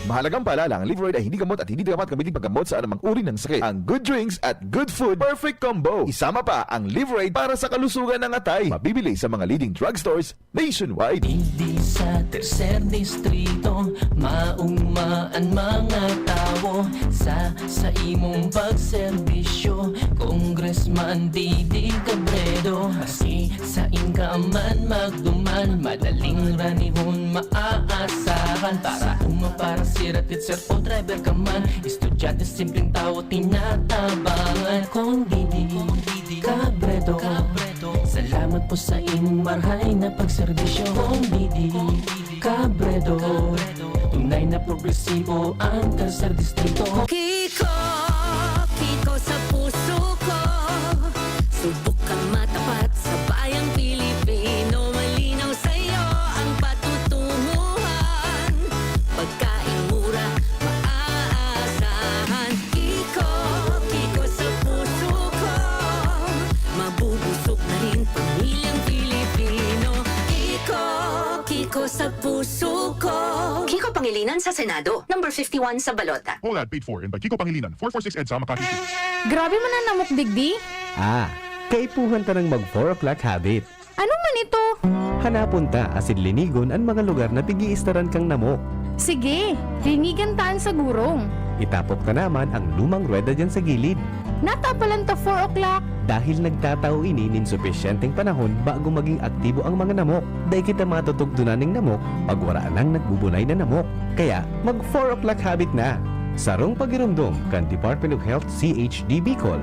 Mahalagang paalala, ang Livraid ay hindi gamot at hindi dapat gamitin paggamot sa anumang uri ng sakit. Ang good drinks at good food, perfect combo. Isama pa ang Livraid para sa kalusugan ng atay. Mabibili sa mga leading drugstores nationwide. Digdi sa tercer distrito, maugma an mga tawo sa, sa imong pagserbisyo. Congressman Didi Cabredo, maski sain ka man magduman, madaling ranihon maaasahan. Para uma, para sira, teacher o driver ka man, estudyante, simpleng tawo, tinatabangan. Kong Didi Cabredo, salamat po sa imong marhay na pagserbisyo. Kong Didi Cabredo, tunay na progresibo ang tercer distrito. Kiko, Kiko sa puso ko. Subok kang matapat sa bayang Pilipino. Malinaw sa'yo ang patutunguhan. Pagkain mura, maaasahan. Kiko, Kiko sa puso ko. Mabubusog na rin pamilyang Pilipino. Kiko, Kiko sa puso ko. Kiko Pangilinan sa Senado, number fifty-one sa balota. All ad paid for and by Kiko Pangilinan, four four six EDSA, Makati City. Grabe man an namok digdi. Ah, kaipuhan ta nang mag four o'clock habit. Ano man ito? Hanapon ta asin linigon an mga lugar na pig-iistaran kang namok. Sige, linigan ta an sa gurong. Itapok ta naman ang lumang ruweda diyan sa gilid. Natapalan ta four o'clock. Dahil nagtatao ini nin supisyenteng panahon bago maging aktibo ang mga namok. Dai kita matutugdonan nin namok pag wara nang nagbubunay na namok. Kaya, mag four o'clock habit na! Sarong pagiromdom kan Department of Health C H D Bicol.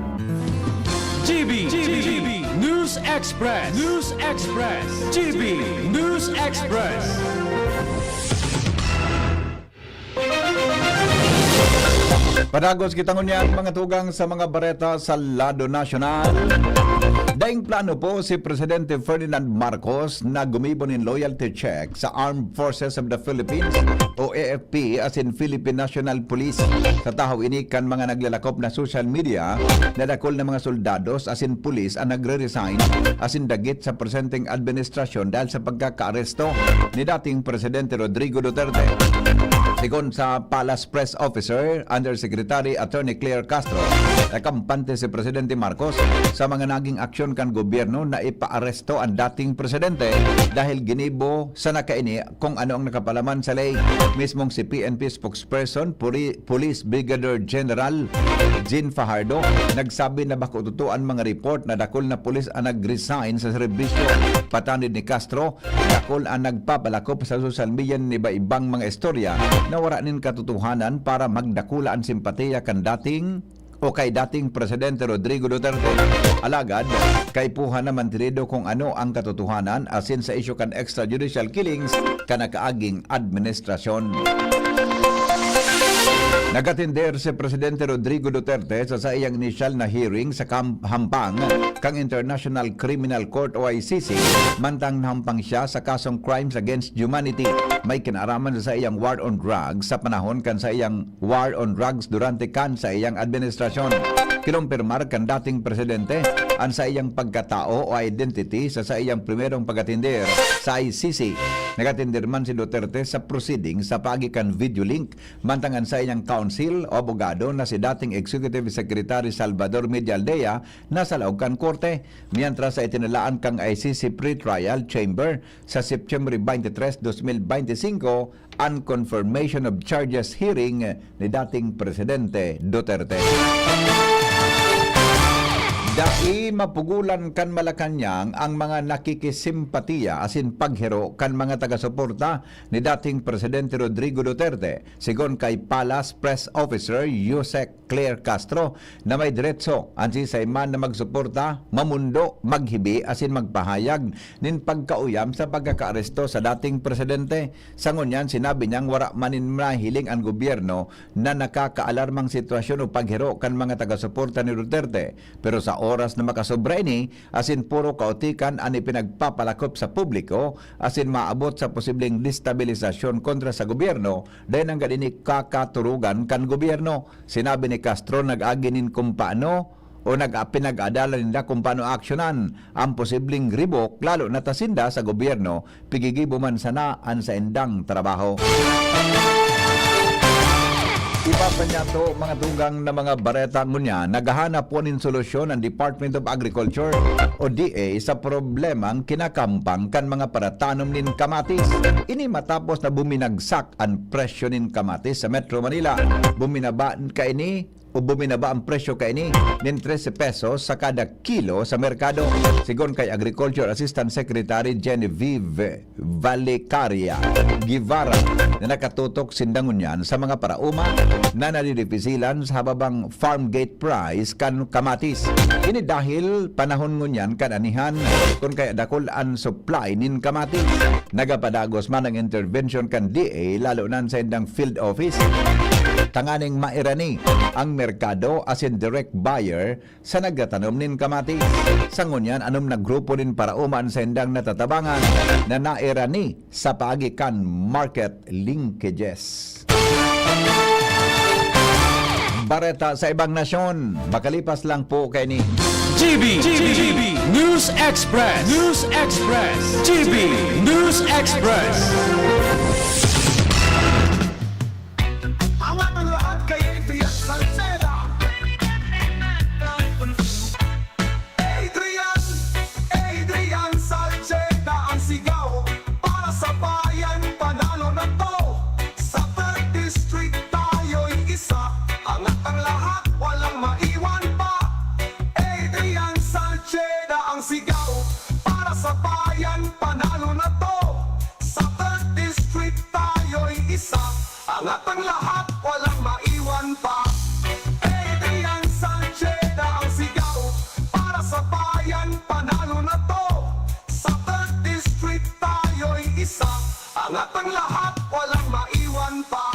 G B, G B, News Express, News Express, G B, News Express. Padagos kita ngunyan mga tugang sa mga bareta sa lado nasyonal. Daing plano po si Presidente Ferdinand Marcos na gumibo nin loyalty check sa Armed Forces of the Philippines o A F P asin Philippine National Police. Sa tahaw ini kan mga naglalakop na social media na dakul na mga soldados asin pulis ang nagre-resign asin dagit sa presenteng administrasyon dahil sa pagkakaaresto ni dating Presidente Rodrigo Duterte. Sigon sa Palace Press Officer Undersecretary Attorney Claire Castro, nakampante si Presidente Marcos sa mga naging aksyon kan gobyerno na ipaaresto an dating presidente dahil ginibo sana kaini kung ano ang nakapalaman sa ley. Mismong si P N P spokesperson, Puri-, Police Brigadier General Jean Fajardo, nagsabi na bako totoo an mga report na dakul na pulis ang nag-resign sa serbisyo. Patanid ni Castro, dakul ang nagpapalakop sa social media nin iba-ibang mga istorya na wara nin katotohanan para magdakula an simpatiya kan dating o kay dating Presidente Rodrigo Duterte. Alagad, kaipuhan na mantinido kung ano ang katotohanan asin sa isyu kan extrajudicial killings kan nakaaging administrasyon. Nag-atender si Presidente Rodrigo Duterte sa saiyang inisyal na hearing sa kam-, hampang kan International Criminal Court o I C C, mantang nahampang siya sa kasong crimes against humanity may kinaaraman sa saiyang war on drugs sa panahon kan saiyang war on drugs durante kan saiyang administrasyon. Kinumpirmar kan dating presidente an saiyang pagkatao o identity sa saiyang primerong pag-atender sa I C C. Nag-atender man si Duterte sa proceeding sa paagi kan video link, mantang an saiyang counsel o abogado na si dating Executive Secretary Salvador Medialdea nasa laog kan korte, mientras sa itinalaan kan I C C pre-trial chamber sa Septyembre twenty-three, dos mil bente singko, an confirmation of charges hearing ni dating Presidente Duterte. Dai mapugulan kan Malacañang ang mga nakikisimpatiya asin paghiro kan mga taga-suporta ni dating Presidente Rodrigo Duterte, sigon kay Palace Press Officer Yusek Claire Castro, na may deretso an siisay man na magsuporta, mamundo, maghibi asin magpahayag nin pagkauyam sa pagkakaaresto sa dating presidente. Sa ngunyan, sinabi niyang wara man nin nahiling an gobyerno na nakakaalarmang sitwasyon o paghiro kan mga taga-suporta ni Duterte. Pero sa oras na makasobra ini, asin puro kaotikan an ipinagpapalakop sa publiko, asin maabot sa posibleng destabilisasyon kontra sa gobyerno, dai nanggad ini kakaturugan kan gobyerno. Sinabi ni Castro, nag-agi nin kung paano o nag-, pinag-adalan ninda kung paano aksyonan ang posibleng ribok, lalo na ta sinda sa gobyerno, pigigibo man sana an saindang trabaho. Iba pa niya to, mga tugang na mga bareta ngunyan, naghahanap po nin solusyon ang Department of Agriculture o D A sa problemang kinakampang kan mga paratanom nin kamatis. Ini matapos na buminagsak an presyo nin kamatis sa Metro Manila. Buminaba kaini o buminaba ang presyo kaini nin trese pesos sa kada kilo sa merkado, sigon kay Agriculture Assistant Secretary Genevieve Valicaria Guevara, na nakatutok sinda ngunyan sa mga paraoma na nadidipisilan sa hababang farm gate price kan kamatis. Ini dahil panahon ngunyan kan anihan, kun kaya dakul an supply nin kamatis. Nagapadagos man ang intervention kan D A, lalo na sa indang field office, tanganing mairani ang merkado asin direct buyer sa nagtatanom nin kamatis. Sa ngunyan, anom na grupo nin paraoma an saindang natatabangan na nairani sa paagi kan market linkages. Bareta sa ibang nasyon, makalipas lang po kaini. G B, G B, News Express, News Express, G B News Express. Angat ang lahat kay Adrian Salceda. Adrian, Adrian Salceda ang sigaw para sa bayan, panalo na to. Sa third District tayo'y isa, angat ang lahat, walang maiwan pa. Adrian Salceda ang sigaw para sa bayan, panalo na to. Sa third District tayo'y isa, angat ang lahat, walang maiwan pa. Adrian Salceda ang sigaw para sa bayan, panalo na to. Sa third District tayo'y isa, angat ang lahat, walang maiwan pa.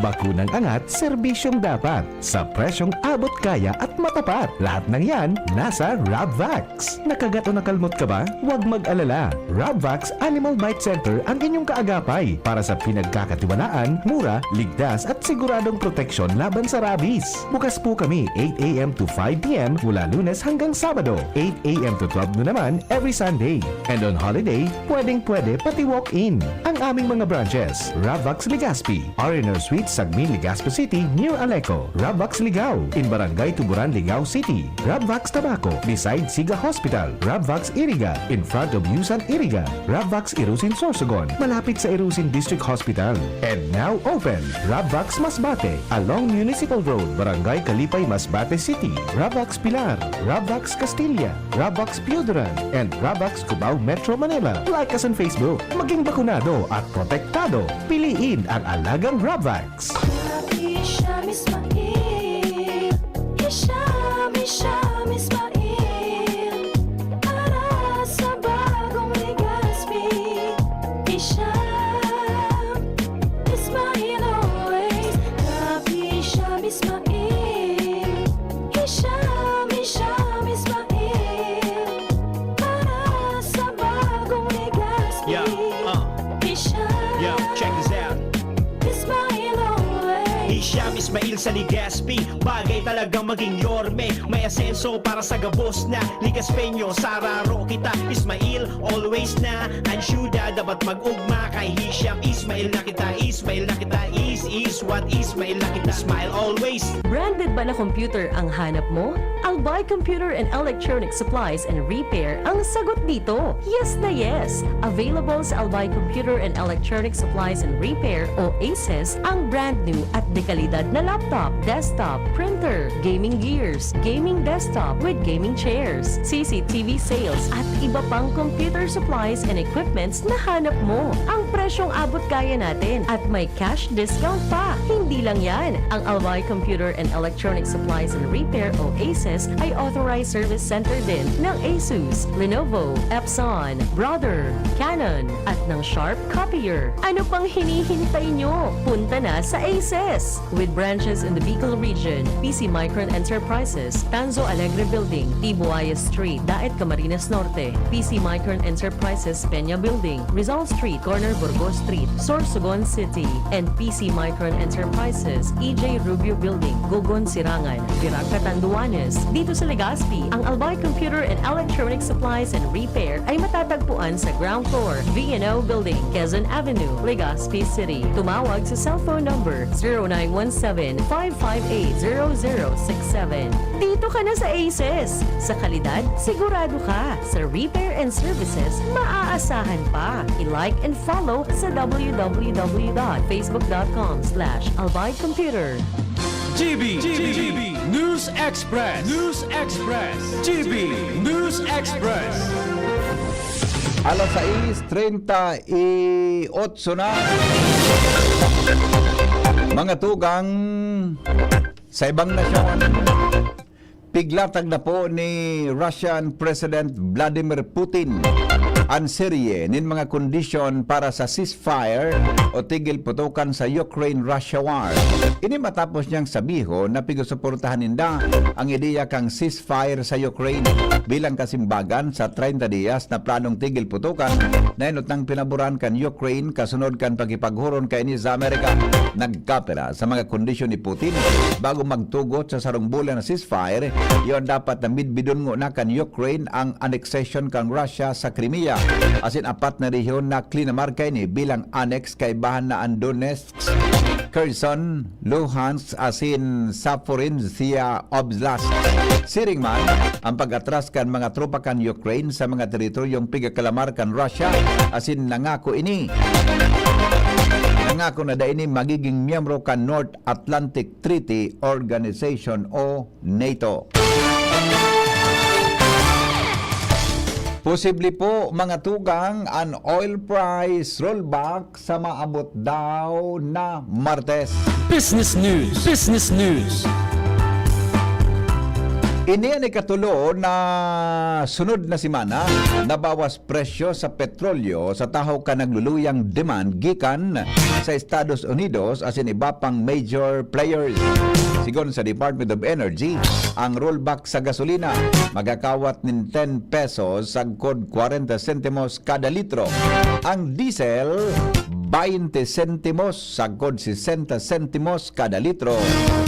Bakunang angat, serbisyong dapat, sa presyong abot kaya at matapat. Lahat ng yan, nasa Rabvax. Nakagat o nakalmot ka ba? Huwag mag-alala. Rabvax Animal Bite Center ang inyong kaagapay para sa pinagkakatiwalaan, mura, ligtas at siguradong proteksyon laban sa rabies. Bukas po kami eight a m to five p m mula Lunes hanggang Sabado, eight a m to twelve noon naman every Sunday. And on holiday, pwedeng-pwede pati walk-in. Ang aming mga branches, Rabvax Legazpi, R and R Suite, Sagmin, Legazpi City, near Aleco. Rabvax Ligao, in Barangay Tuburan, Ligao City. Rabvax Tabaco, beside Siga Hospital. Rabvax Iriga, in front of Yusan Iriga. Rabvax Irusin Sorsogon, malapit sa Irusin District Hospital. And now open, Rabvax Masbate, along Municipal Road, Barangay Kalipay, Masbate City. Rabvax Pilar, Rabvax Castilla, Rabvax Pioduran, and Rabvax Cubao, Metro Manila. Like us on Facebook. Maging bakunado at protektado. Piliin ang alagang Rabvax. Hisham Ismail, Hisham, Hisham Ismail, para sa bagong Legazpi. Hisham Ismail always, Rafi Sa Legazpi, bagay talaga maging yorme. May asenso para sa gabos na Legazpeño. Sararo kita, Ismail, always na. Ang syuda, dapat mag-ugma. Kay Hisham, Ismail na kita, Ismail na kita. Is, is what Ismail na kita. Smile always. Branded ba na computer ang hanap mo? Albay Computer and Electronic Supplies and Repair ang sagot dito. Yes na yes! Available sa Albay Computer and Electronic Supplies and Repair o ACES ang brand new at dekalidad na laptop, desktop, printer, gaming gears, gaming desktop with gaming chairs, C C T V sales at iba pang computer supplies and equipments na hanap mo. Ang presyong abot kaya natin at may cash discount pa. Hindi lang yan, ang Albay Computer and Electronic Supplies and Repair o ACES ay authorized service center din ng Asus, Lenovo, Epson, Brother, Canon, at ng Sharp Copier. Ano pang hinihintay nyo? Punta na sa ACES! With branches in the Bicol region, P C Micron Enterprises, Tanzo Alegre Building, Tibuaya Street, Daet, Camarines Norte, P C Micron Enterprises, Peña Building, Rizal Street, corner Burgos Street, Sorsogon City, and P C Micron Enterprises, E J Rubio Building, Gogon, Sirangan, Virac, Catanduanes. Dito sa Legazpi, ang Albay Computer and Electronic Supplies and Repair ay matatagpuan sa ground floor, V and O Building, Quezon Avenue, Legazpi City. Tumawag sa cellphone number zero nine one seven, five five eight, zero zero six seven. Dito ka na sa ACES. Sa kalidad, sigurado ka. Sa repair and services, maaasahan pa. I-like and follow sa w w w dot facebook dot com slash albay computer. G B, G B, News Express, News Express, G B News Express. Alas sais treinta y ocho na. Mga tugang, sa ibang nasyon, piglatag na po ni Russian President Vladimir Putin an serye nin mga kondisyon para sa ceasefire o tigil putukan sa Ukraine-Russia war. Ini matapos niyang sabihon na pigsusuportahan ninda ang ideya kan ceasefire sa Ukraine. Bilang kasimbagan, sa treinta diyas na planong tigil putukan na inutang pinaboran kan Ukraine kasunod kan pakipaghuron kaini sa Amerika, nagkapira sa mga kondisyon ni Putin bago magtugot sa sarong bulan na ceasefire. Iyo an dapat na midbidon ngona kan Ukraine ang annexation kan Russia sa Crimea, asin apat na rehiyon na klinamar kaini bilang annex, kaibahan na an Donetsk, Kherson, Luhansk asin Zaporizhia Oblast. Siring man, ang pag-atras kan mga tropa kan Ukraine sa mga teritoryong pigaklamar kan Russia asin nangako ini, nangako na dai ini magiging miyembro kan North Atlantic Treaty Organization o NATO. Posible po, mga tugang, an oil price rollback sa maabot daw na Martes. Business News. Business News. Ini an ikatulo na sunod na semana na bawas presyo sa petrolyo sa tahaw kan nagluluyang demand gikan sa Estados Unidos asin iba pang major players. Sigon sa Department of Energy, ang rollback sa gasolina magkakawat nin ten pesos sagkod kwarenta sentimos kada litro. Ang diesel, baynte sentimos sagkod sesenta sentimos kada litro,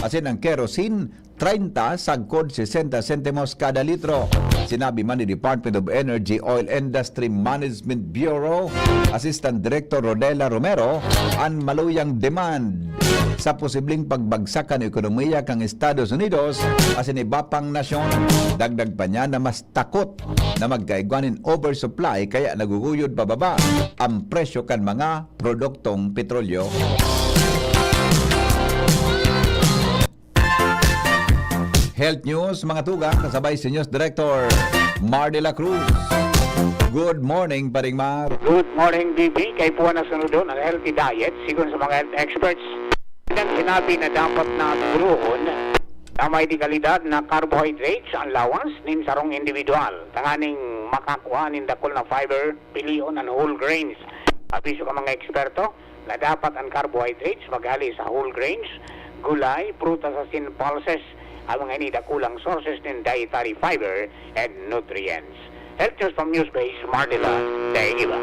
asin ang kerosene, treinta sagkod sesenta sentimos kada litro. Sinabi man ni Department of Energy Oil Industry Management Bureau Assistant Director Rodela Romero, an maluyang demand sa posibleng pagbagsak kan ekonomiya kan Estados Unidos asin iba pang nasyon. Dagdag pa niya na mas takot na magkaigwa nin oversupply kaya naguguyod pababa ang presyo kan mga produktong petrolyo. Health News, mga tugang, kasabay si News Director Mar de la Cruz. Good morning, Paring Mar. Good morning, B B. Kaipuhan na sunodon ang healthy diet, sigon sa mga health experts. Ang sinabi na dapat na turuhon na may dekalidad na carbohydrates ang lawas nin sarong individual. Tanganing makakua nin dakul na fiber, pilion an whole grains. Abiso kan mga eksperto, na dapat an carbohydrates maghali sa whole grains, gulay, prutas asin pulses. Ang mga ini dakulang sources nin dietary fiber and nutrients. Health News from Newsbase, Martela Dainiba.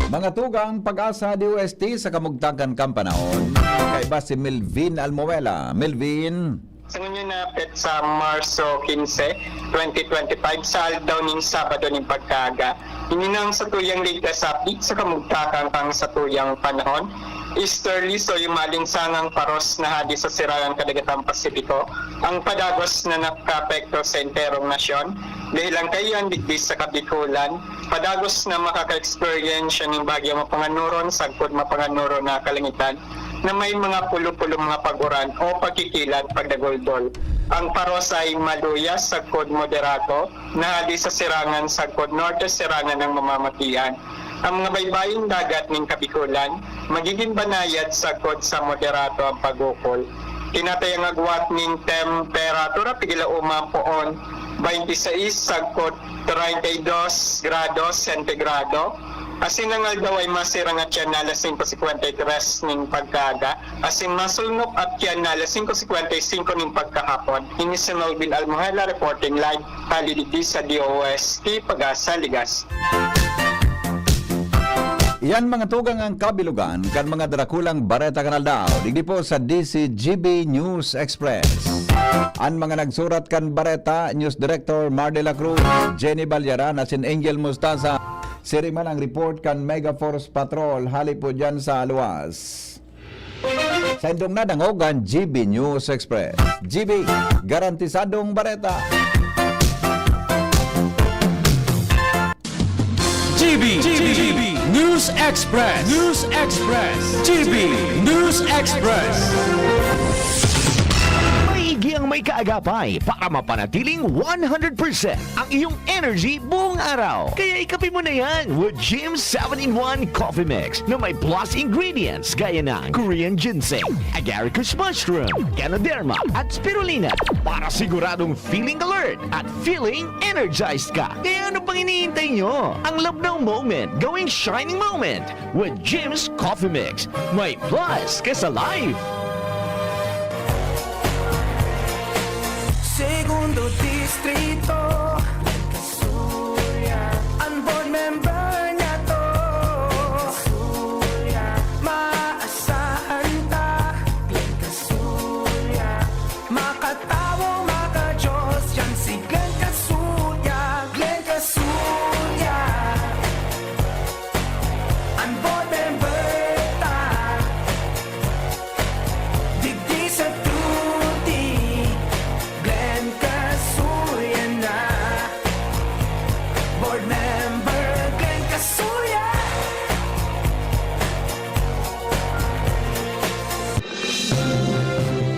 Mga tugang, Pag-asa D O S T sa kamugtakan kan panahon. Kaiba si Melvin Almuela. Melvin. Sa ngunyan na petsa Marso quince, twenty twenty-five, sa aldaw nin Sabado nin pagkaaga, ini na ang satuyang latest update sa kamugtakan kan satuyang panahon. Easterly, so yung maalinsangang paros na hadi sa Sirangan Kadagatang Pasipiko, ang padagos na nakaapekto sa enterong nasyon. Dahilan kaiyan, digdi sa Kabikulan, padagos na makaka-experience nin bagyong mapanganuron sagkod mapanganuron na kalangitan na may mga pulo-pulo mga pag-uran o pagkikilat pagdaguldol. Ang paros ay maluya sagkod moderato na hadi sa Sirangan sagkod norte Sirangan ng mamamatian. Ang mga baybaying dagat nin Kabikulan magiging banayad sagkod sa moderato ang pag-ukol. Tinatayang agwat nin temperatura pigila uma poon twenty-six sagkod treinta y dos grados sentigrado. Asin ang aldaw ay masirang at yan na alas singko singkwenta y tres nin pagkaaga. Asin masulnop at yan na alas singko singkwenta y singko nin pagkahapon. Ini si Melvin Almohela reporting live, hali digdi sa D O S T Pag-asa, Ligas. Yan mga tugang ang kabilugan kan mga darakulang bareta kan aldaw. Digdi po sa D C G B News Express. An mga nagsurat kan bareta, News Director Mar de la Cruz, Jenny Balyaran, asin Angel Mostaza. Siri man ang report kan Mega Force Patrol, hali po dyan sa luwas. Sa indong nadangog an G B News Express. G B, garantisadong bareta. G B, G B News Express, News Express, G B News Express. Maigi ang may kaagapay para mapanatiling one hundred percent ang iyong energy buong araw. Kaya ikape mo na yan with Jim seven-in-one Coffee Mix na may plus ingredients gaya ng Korean ginseng, agaricus mushroom, ganoderma, at spirulina para siguradong feeling alert at feeling energized ka. Kaya ano pang iniintay nyo? Ang labnaw moment, gawing shining moment with Jim's Coffee Mix. May plus ka sa life! Segundo Distrito, Kasuya. An board member niya to, Kasuya. Maasahan ta, Glenn Kasuya. Makatawo, makadiyos, yan si Glenn Kasuya, Glenn Kasuya. An board member ta, digdi sa Trudy, Glenn Kasuya na. Board member, Glenn Kasuya.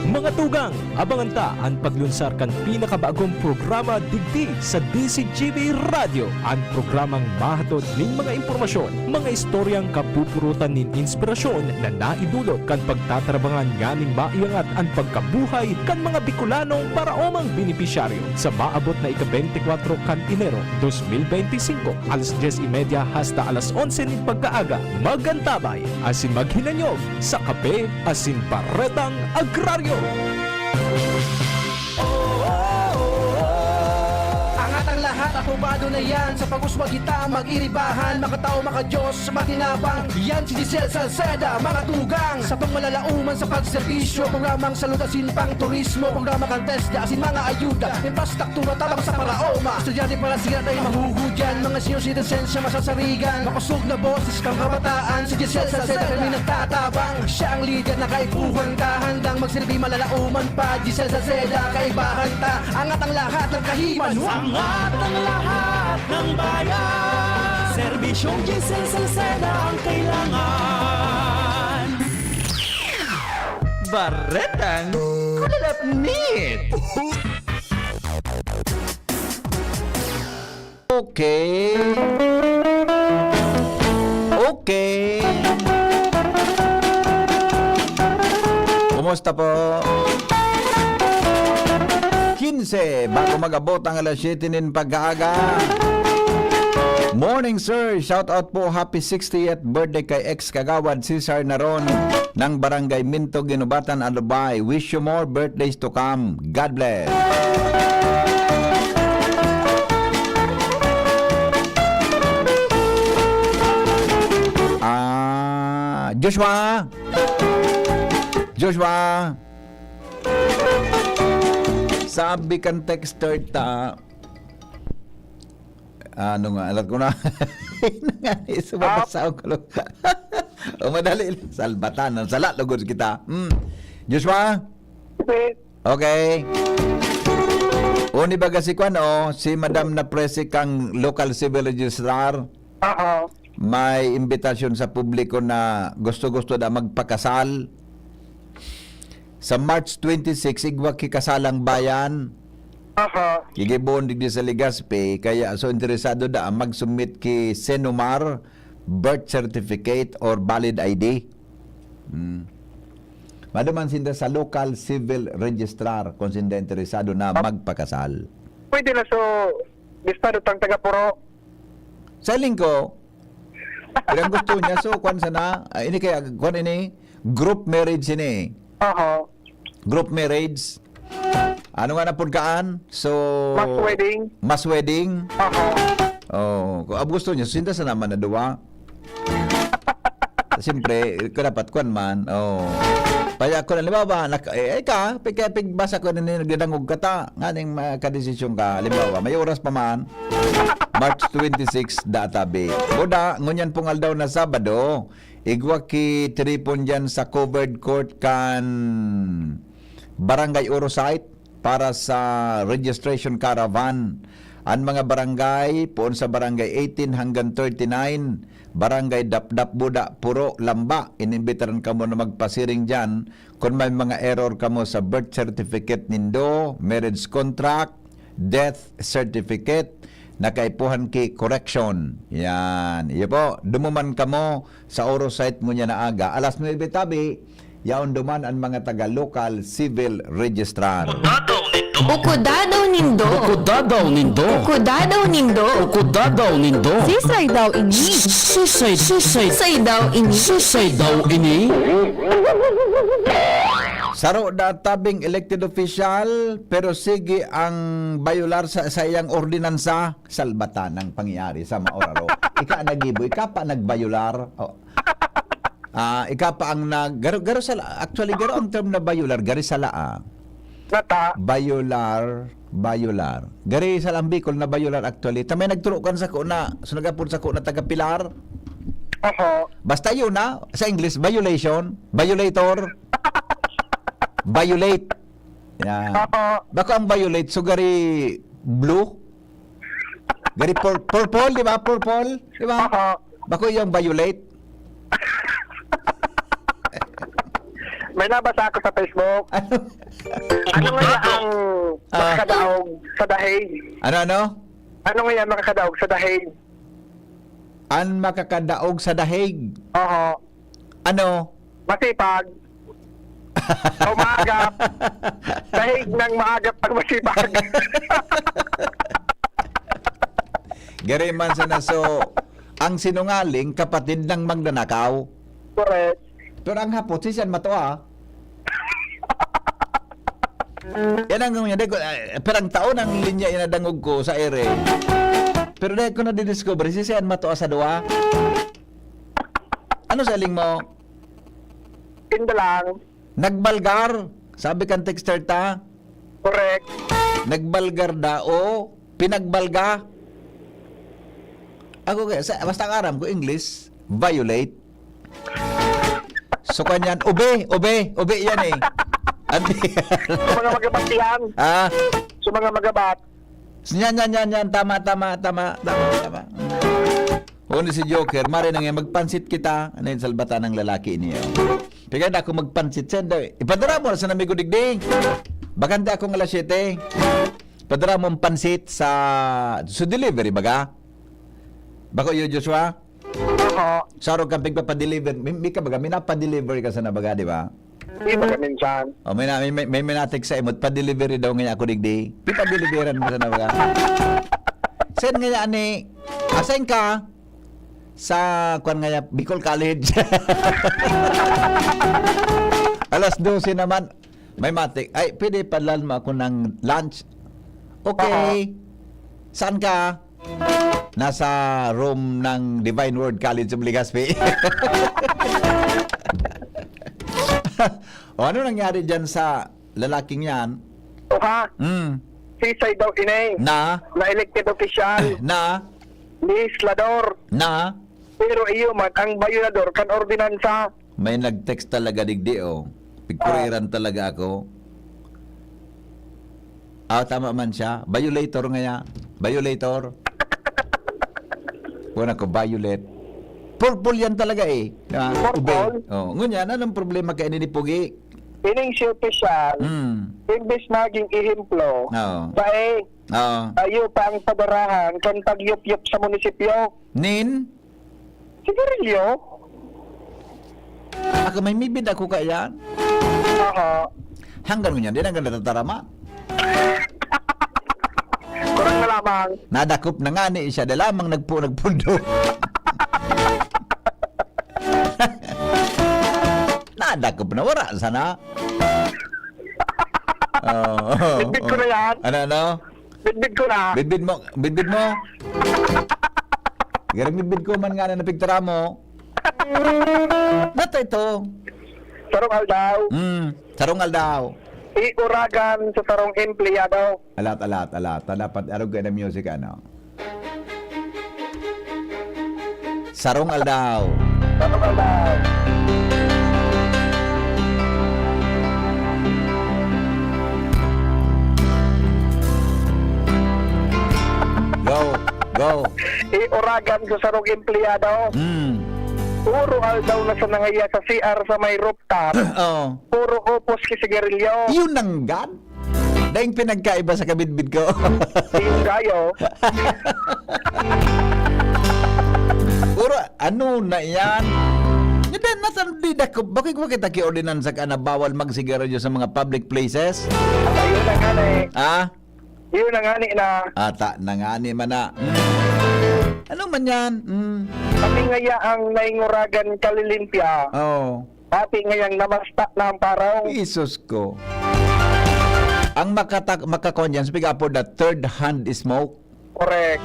Mga tugang, abangan ta an paglunsar kan pinakabagong programa digdi sa D C G B Radyo, an programang mahatod nin mga impormasyon, mga istoryang kapupurutan nin inspirasyon na naidulot kan pagtatarabangan nganing maiangat an pagkabuhay kan mga Bicolanong paraomang benepisyaryo. Sa maabot na ika-beintikwatro kan Enero, dos mil beintisinko, alas dyes y media hasta alas onse nin pagkaaga, mag-antabay asin maghinanyog sa kape asin baretang agraryo. Angat ang lahat, aprobado na yan. Sa pag-uswag kita, mag-iribahan, makatao, makadiyos, matinabang. Yan si Giselle Salceda, mga tugang. Sa pangmalalauman sa pagserbisyo, programang salud asin pang turismo, programa kan TESDA asin mga ayuda, infrastruktura tabang sa paraoma. Estudyante para siya tayo mahuhudyan, mga senior citizen siya masasarigan. Makosog na boses kang kabataan, si Giselle Salceda kami nagtatabang. Siya ang lider na kaipuhan ta, handang magsilbi malalauman pa. Giselle Salceda, kaibahan ta, angat ang lahat ng kahiman. Angat ang lahat ng bayan, serbisyong Giselle Salceda ang kailangan. Baretang kulalapnit. Okay. Okay. Kumusta po? Kinse, bago mag-abot ang alas siyete nin pagkaaga. Morning, sir. Shout out po. Happy sixtieth birthday kay ex-kagawad Cesar Naron ng Barangay Minto, Guinobatan, Albay. Wish you more birthdays to come. God bless. Joshua! Joshua! Sabi kan texter ta, ano nga, alam ko na. Ano nga, isa ba Ah. basa ko? O, madali lang. Salbatan, ang sala, lugod kita. Hmm. Joshua? Okay. Okay. Uni baga si kwan, oh, si Madam na presi kang local civil registrar. Oo. May imbitasyon sa publiko na gusto-gusto na magpakasal. Sa March twenty-six, igwa ki kasalang bayan. Aha. Gigibohon digdi sa Legazpi, kaya so interesado da mag-submit ki Senumar, birth certificate or valid I D. Hmm. Maduman sinda sa local civil registrar kung sinda interesado na magpakasal. Pwede na, so, listado tang taga-Puro. Sa lingko, pero ang gusto niya, so, kwan sana, ah, ini kaya, kwan ini, group marriage ini. Aha. Group marriage. Ano nga na pud kaan? So, Mass wedding. Mass wedding. Aha. Oh, kung ang gusto niya, sinda sa naman na duwa. Siyempre, kung dapat kwan man. Oh. Kaya kung halimbawa, nak-, eh, eh, ka, pag-, pagbasa ko na nagdadangog ka ta, nganing makadesisyon ka. Halimbawa, may oras pa man. March twenty-six, data be. Buda, ngunyan pong aldaw na Sabado, igwa ki tiripon dyan sa covered court kan Barangay Orosite para sa registration caravan. An mga barangay, poon sa Barangay eighteen hanggang thirty-nine, Barangay Dapdap Buda, Puro, Lamba, inimbitaran kamo na magpasiring diyan. Kun may mga error kamo sa birth certificate nindo, marriage contract, death certificate, na kaipuhan ki correction. Yan. Iyo po, dumuman kamo sa Orosite ngunyan na aga. Alas nuebe tabi, yaon duman an mga taga-local civil registrar. Ukudadaw nindo. Ukudadaw nindo. Ukudadaw nindo. Ukudadaw nindo. Ukudadaw nindo. Sisay daw ini? Sisay, sisay. Sisay daw ini? Sisay daw ini? Saro da tabing elected official, pero sige ang bayular sa, sa iyang ordinansa. Salbatan ang pangyayari sa maoraro. Ika ang naggibo, ika pa nagbayular. Oh. Ah, ika pa ang nag-, garo, garo sa la-, actually, garo ang term na bayular, gari sa laa. Nata. Bayular, bayular. Gari sa lambikol na bayular actually. Ta may nagturo kan sako na, so nag-apod sako na taga Pilar. Oho. Basta yun na, sa English, violation, violator, violate. Yeah. Oho. Bako ang violate, so gari blue? Gari pur-, purple, di ba? Purple, di ba? Oho. Bako yung violate? May nabasa ako sa Facebook. Ano? Ano nga ang Ah. makakadaog sa dahig? Ano, ano? Ano nga ang makakadaog sa dahig? An makakadaog sa dahig? Oho. Ano? Masipag. Umaagap. Dahig ng maagap ang masipag. Gari man sana, so, ang sinungaling, kapatid ng magnanakaw. Correct. Pero ang hapot, si San Mato, ah. Yan ang, yan, dahil ko, ah, perang taon ang linya inadangog ko sa ere. Pero dahil ko nadidiscover, si San Mato, ah, sa duwa. Ano sa iling mo? Tinda lang. Nagbalgar, sabi kan texter ta. Correct. Nagbalgar da o pinagbalga? Ako kaya, sa, basta ang aram ko, English, violate. So, kanyan, ube, ube, ube yan eh. Ante- Sa mga magabat yan. Ah, Sa mga magabat. Yan, yan, yan, yan. Tama, tama, tama, tama, tama. Huli si Joker, mare na nga, magpansit kita. Ano yung salbatan ng lalaki niya? Pagkada ako magpansit, send, eh. Ipadara mo na sa namigo digdi. Bakante akong alas siyete. Padara mo ang pansit sa, sa delivery, baga? Bako yun, Joshua? Oo. Sa arog kang pigpapadeliver, may, may ka baga, may napadeliver ka sa nabaga, di ba? Di ba ka minsan? O, may na-, may, may, may, may natext sa imot, "Pa-delivery daw ngayon ako digdi." Di pa-deliveran mo sa nabaga. Saan ngayon, ani? Asan ka? Sa, kwan ngayon, Bicol College. Alas dose naman. May matik. "Ay, pwede padalhan mo ako ng lunch?" "Okay." Oo. "Saan ka?" "Nasa room ng Divine Word College of Legazpi." O ano nangyari dyan sa lalaking yan? O ha? Hmm. Sisay daw ini? Na? Na elected official. Na? Legislador. Na? Pero iyo man, ang bayolador kan ordinansa. May nag-text talaga digdi, oh. Pigkuriran talaga ako. Ah, tama man siya. Violator ngaya. Violator. Wala ko, violet. Purple yan talaga eh. Di ba? Purple? Ube. Oh, ngunyan, anong problema kaya ini ni Pugi? Ining si opisyal, Hmm. imbes maging ehemplo, Oo. dai, Oo. tayo pa ang padarahan kan pagyupyup sa munisipyo. Nin? Sigarilyo? Ako, may mibid ako kaya. Aha. Hanggang ngunyan, di na ganda tatarama. Kurang na lamang. Nadakop na nga ni siya, da lamang nagpu-, nagpundo. Nadakop na, wala sana. Oh, Bidbid ko na yan. Ano, ano? Bidbid ko na. Bidbid mo, bidbid mo. Garang bidbid ko man nga na napigtara mo. Nata ito. Sarong aldaw. Hmm, sarong aldaw. Iuragan sa sarong empleyado. Alat, alat, alat. Dapat arog ka na music, ano? Sarong aldaw. Sarong aldaw. Go, go. Iuragan sa sarong empleyado. Hmm. Puro aldaw na sa nangaya sa C R sa may rooftop. Oh. Puro upos ki sigarilyo. Yun ang God? Daing pinagkaiba sa kabidbid ko. Tingin kayo. Puro, ano na yan? Hindi, nasa di dako, bakit, bakit aki ordinansa ka na bawal magsigarilyo sa mga public places? Ayun na nga na eh. Ah? Yun na nga ni na. Ata na nga ni man na. Mm. Ano man yan? Mm. Kami ngaya ang nainguragan kalilimpya. Oo. Pati ngayang namasta na ang parong. Jesus ko. Ang makatak-, makakuan dyan, speak up for the third hand smoke. Correct.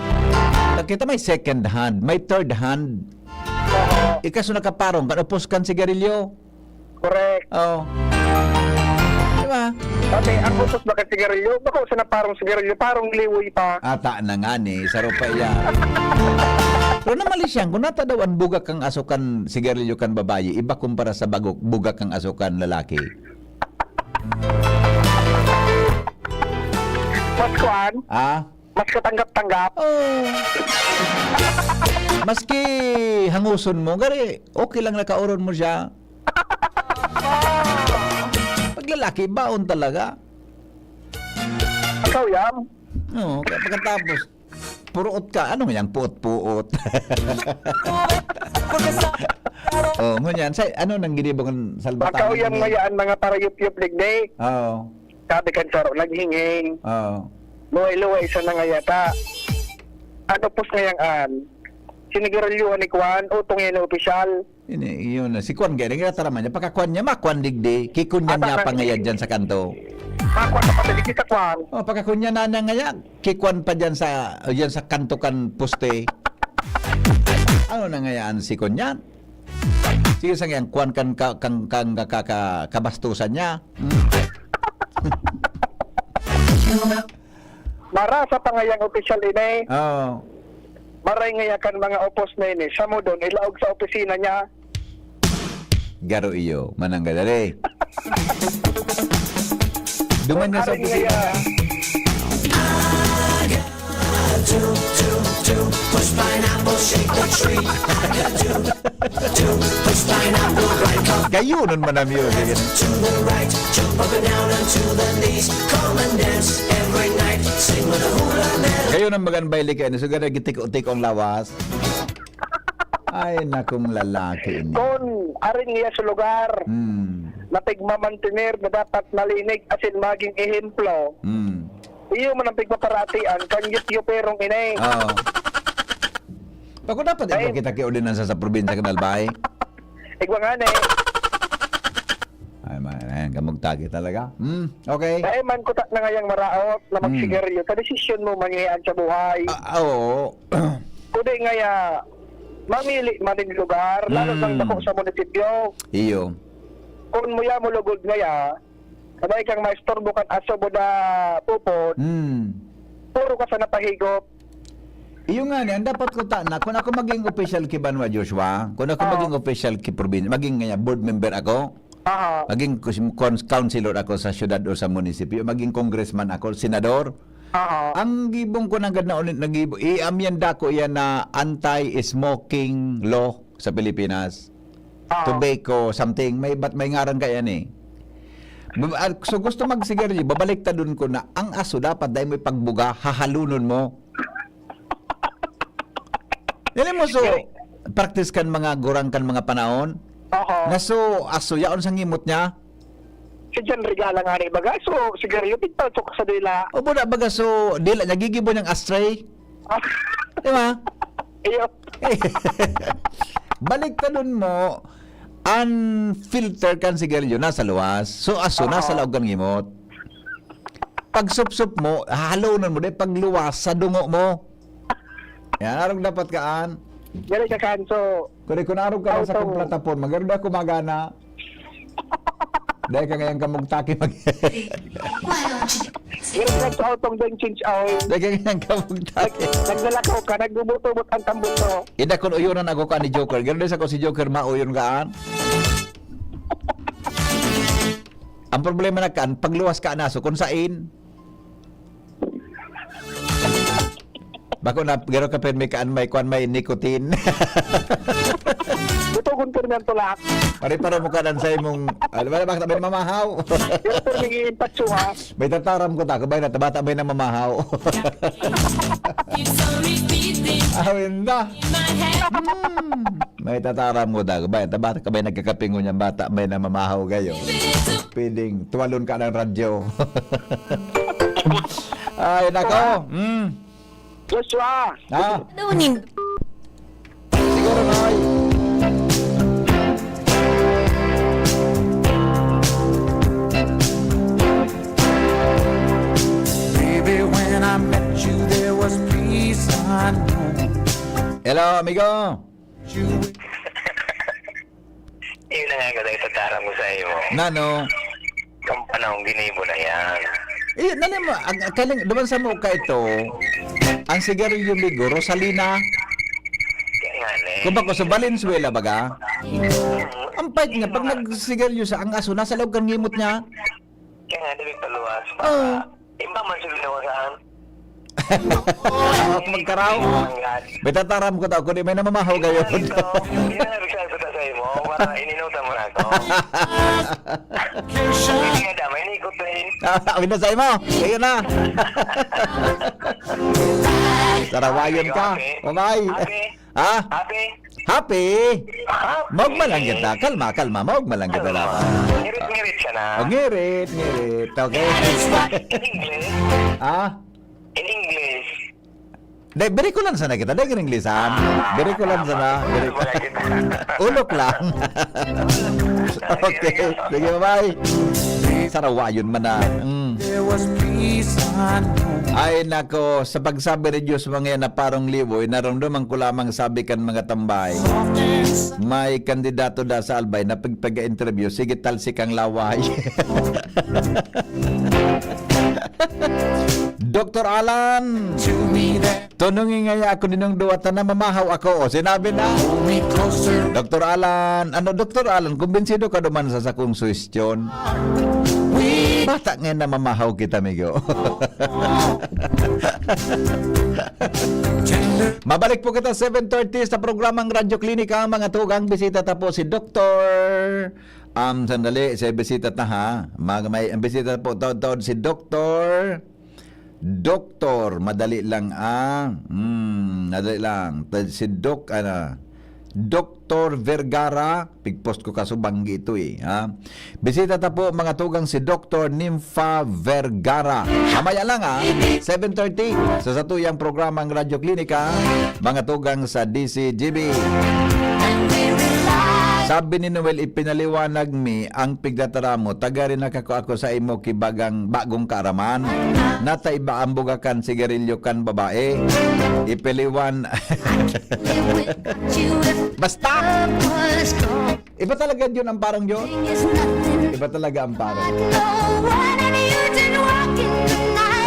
Nakita may second hand, may third hand. Oo. Ikaso nakaparong, kan upos kan sigarilyo. Correct. Oo. Di ba? Pati, ang upos ba kan sigarilyo? Bako sa naparong sigarilyo, parong liwoy pa. Ata na nga ni, saro pa iya. Pero namali siya, kung nata daw ang bugak kang aso kan sigarilyo kan babayi, iba kumpara sa bagok, bugak kang aso kan lalaki. Mas kuan? Ah? Mas katanggap-tanggap. Oh. Maski hanguson mo, gari, okay lang na kauron mo siya. Pag lalaki, baon talaga. Ikaw yan? Oo, kaya pagkatapos, puruot ka. Ano nga yang puot-puot? Oh, ngunyan, sa, ano nang ginibong salbatan? Ikaw yan ngayon, mga parayup-yup digdi. Oo. Sabi kan saro, naghinging. Oo. Luway-luway sa nangayata. Ano pos ngayang an? Sinigaralyuhan ni Kwan, utong yan na opisyal. Ini, yun na. Si Kwan, kaya nagtataraman niya. Pagkakuan niya, makuan digdi. Kikun niya Ata niya ka pangayad dyan sa kanto. Makuan ka pa sa digdi sa Kwan. Oh, pagkakuan niya na niya ngaya, kikwan pa dyan sa, dyan sa kanto kan poste. Ano na ngayaan si Kwan yan? Sige, sa ngayang kwan kan ka-, kan, kan ka-, ka-, kabastusan niya. Hmm? Marasa pa ngayang opisyal ini. Oo. Maray ngaya kan mga upos na ini, siya mo doon, ilaog sa opisina niya. Garo iyo, mananggal dali. Duman niya sa Aray opisina ngaya. Niya. Two, two, two, push pineapple, shake the tree. Two, two, push pineapple, right, come Gayunon man ang music. Left to the right, jump up and down and to the knees. Come and dance every night, sing with a hula man. Kayo nang magan baile kayo, so gana gitik-utik ang lawas. Ay, nakong lalaki ini. Kon arin niya sa lugar, Hmm. na pigmamantener na dapat malinig asin maging ehemplo. Hmm. Iyo man ang pigpaparatian kan yut-yuperong ini. Oo. Bako dapat Ay. Iba kita ki ordinansa sa probinsya kan Albay. Igwa nga na eh. Ay, man, ayan, kamugtagi talaga. Hmm, okay. Dahil man kutak na ngayang maraot na Hmm. magsigarilyo, sa desisyon mo mangyayaan sa buhay. Ah, ah, oo. Kundi ngaya, mamili man nin lugar, lalo Hmm. nang dako sa munisipyo. Iyo. Kun mo ya mo lugod ngaya, sabay kang maistorbo kan aso mo da pupot, Hmm. puro ka sa napahigop. Iyo nga ni, ang dapat ko ta na, kung ako maging official ki Banwa Joshua, kung ako Oo. maging official ki probinsya, maging nga board member ako, Aha. maging kus-, cons-, councilor ako sa syudad o sa munisipyo, maging congressman ako, senador, Aha. ang gibong ko nanggad na ulit na gibo, iamyenda ko iyan na anti-smoking law sa Pilipinas. Oo. Tobacco, something. May, ba't may ngaran kaya ni? Ba-, ah, so gusto magsigarilyo, babaliktadon ko na ang aso dapat dahil mo ipagbuga, hahalunon mo. Dili mo so, Galing. practice kan mga gurang kan mga panahon. Oo. Na so, aso, yaon sa ngimot niya. Si Jan Regala nga ni baga, so, sigarilyo, pigpaltok sa dila. O, buda baga, so, dila niya, gigibo niyang ashtray. Di ba? Iyo. Baliktadon mo, unfilter kan sigarilyo, nasa luwas. So, aso, Oo. nasa laog kan ngimot. Pag supsup mo, hahalonon mo, di pag luwas, sa dungo mo. Yan, arog dapat kaan. Dali ka, Kanso. Kung, kung arog ka lang sa Auto. kong plataforma, garo na kumagana. Dahil ka ngayang kamugtaki mag- Ganun lang sa autong doon, change oil. Dahil ka ngayang kamugtaki. Nag-, naglalakaw ka, nagbubutubot ang tambutso. Ida kun uyonan ako ka ni Joker. Ganun din sa ko si Joker, mauyon kaan. Ang problema na kaan, pagluwas ka na, so kung sain, Bako na, garo ka pirmi kaan may kwan, may nicotine. Butogon pirmi ang tulak. Pare, para mo ka dan sa imong, ano ba, baka may mamahaw. Pero pirmi ang patsuha. May tataram ko ta, kabay na, bata may namamahaw. Keeps on repeating Awin na. in my head. Hmm. May tataram ko ta, kabay, ta bata, kabay nagkakapingon niyang bata, may namamahaw gayo. Pwedeng tuwalon ka ng radyo. Ay, nako. Mm. Joshua. Ah. Daw nin- Siguro, Noy. Baby, when I met you, there was peace unknown. Hello, amigo. Yun na nga, gano'n, itataram ko sa iyo. Nano? Kang panahong ginibo na yan. Eh, nani mo, ang, ang kaling, duman sa mo ka ito, ang sigarilyo migo, Rosalina. Kaya nga, eh. Kung bako sa Valenzuela, baga? Mm. Ang pait niya, pag nagsigarilyo sa ang aso, nasa loob kang ngimot niya. Kaya nga, dali paluwas. Oo. Iba man sila nawasaan. Magkaraw. May tataram ko tao, kundi may namamahaw gayon. Ito, ito na nabigyan ko sa imo, para ininutan mo na ako. Hindi nga damay, inikot na eh. Awin na sa imo. Ayun na. Sarawayon ka. Happy. Bye-bye. Happy. Ha? Happy. Happy? Happy. Maugma lang kita. Kalma, kalma. Maugma lang kita, Kalma. dapat. Ngirit-ngirit siya na. Oh, ngirit, ngirit. Okay. In English? Ah? In English? Dai, Biricolan sana kita. Dai, Inglesan. Ah, Biricolan sana. Biric-, wala kita. Ulok lang. Okay. Sige, bye-bye. Sarawayon man na. Mm. There was peace unknown. Ay, nako. Sa pagsabi ni Diyos, mga yan na parang libo, inaramdaman ko lamang sabi kan mga tambay. May kandidato da sa Albay na pagpag-interview, sige, talsik ang laway. Doktor Alan, To me that tunungi ngaya ako ninong duwa ta namamahaw ako. O, sinabi na. Hold me closer. Doktor Alan, ano, Doktor Alan, kumbinsido ka duman sa sakong suwestyon? We Bata nga namamahaw kita, amigo. Tender. Mabalik po kita seven thirty sa programang Radyo Klinika. Mga tugang, bisita ta po si Doktor, um, sandali, sa bisita ta ha. Mag-, may, ang bisita po, taod-taod si Doktor, Doktor, madali lang, ah. Hmm, madali lang. Ta-, si Doc, ano, Doktor Vergara, pigpost ko kaso banggi ito eh, ha? Bisita ta po, mga tugang, si Doktor Nympha Vergara. Mamaya lang, ha? Seven thirty, sa satuyang programang Radyo Klinika, mga tugang sa D C G B. Sabi ni Noel, ipinaliwanag mi ang pigtataramo, taga rin nakako ako sa imo ki bagang, bagong kaaraman. Nata iba ang buga kan sigarilyo kan babae. Ipiliwan. Basta! Iba talaga yun ang parang yun. Iba talaga ang parang.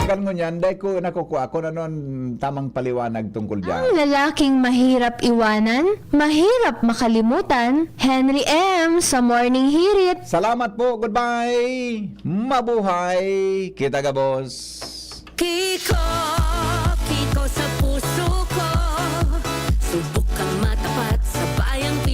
Kan ngunyan, dai ko nakukuha kung ano ang tamang paliwanag tungkol dyan. Ang lalaking mahirap iwanan, mahirap makalimutan, Henry M sa Morning Hirit. Salamat po. Goodbye. Mabuhay. Kita gabos. Kiko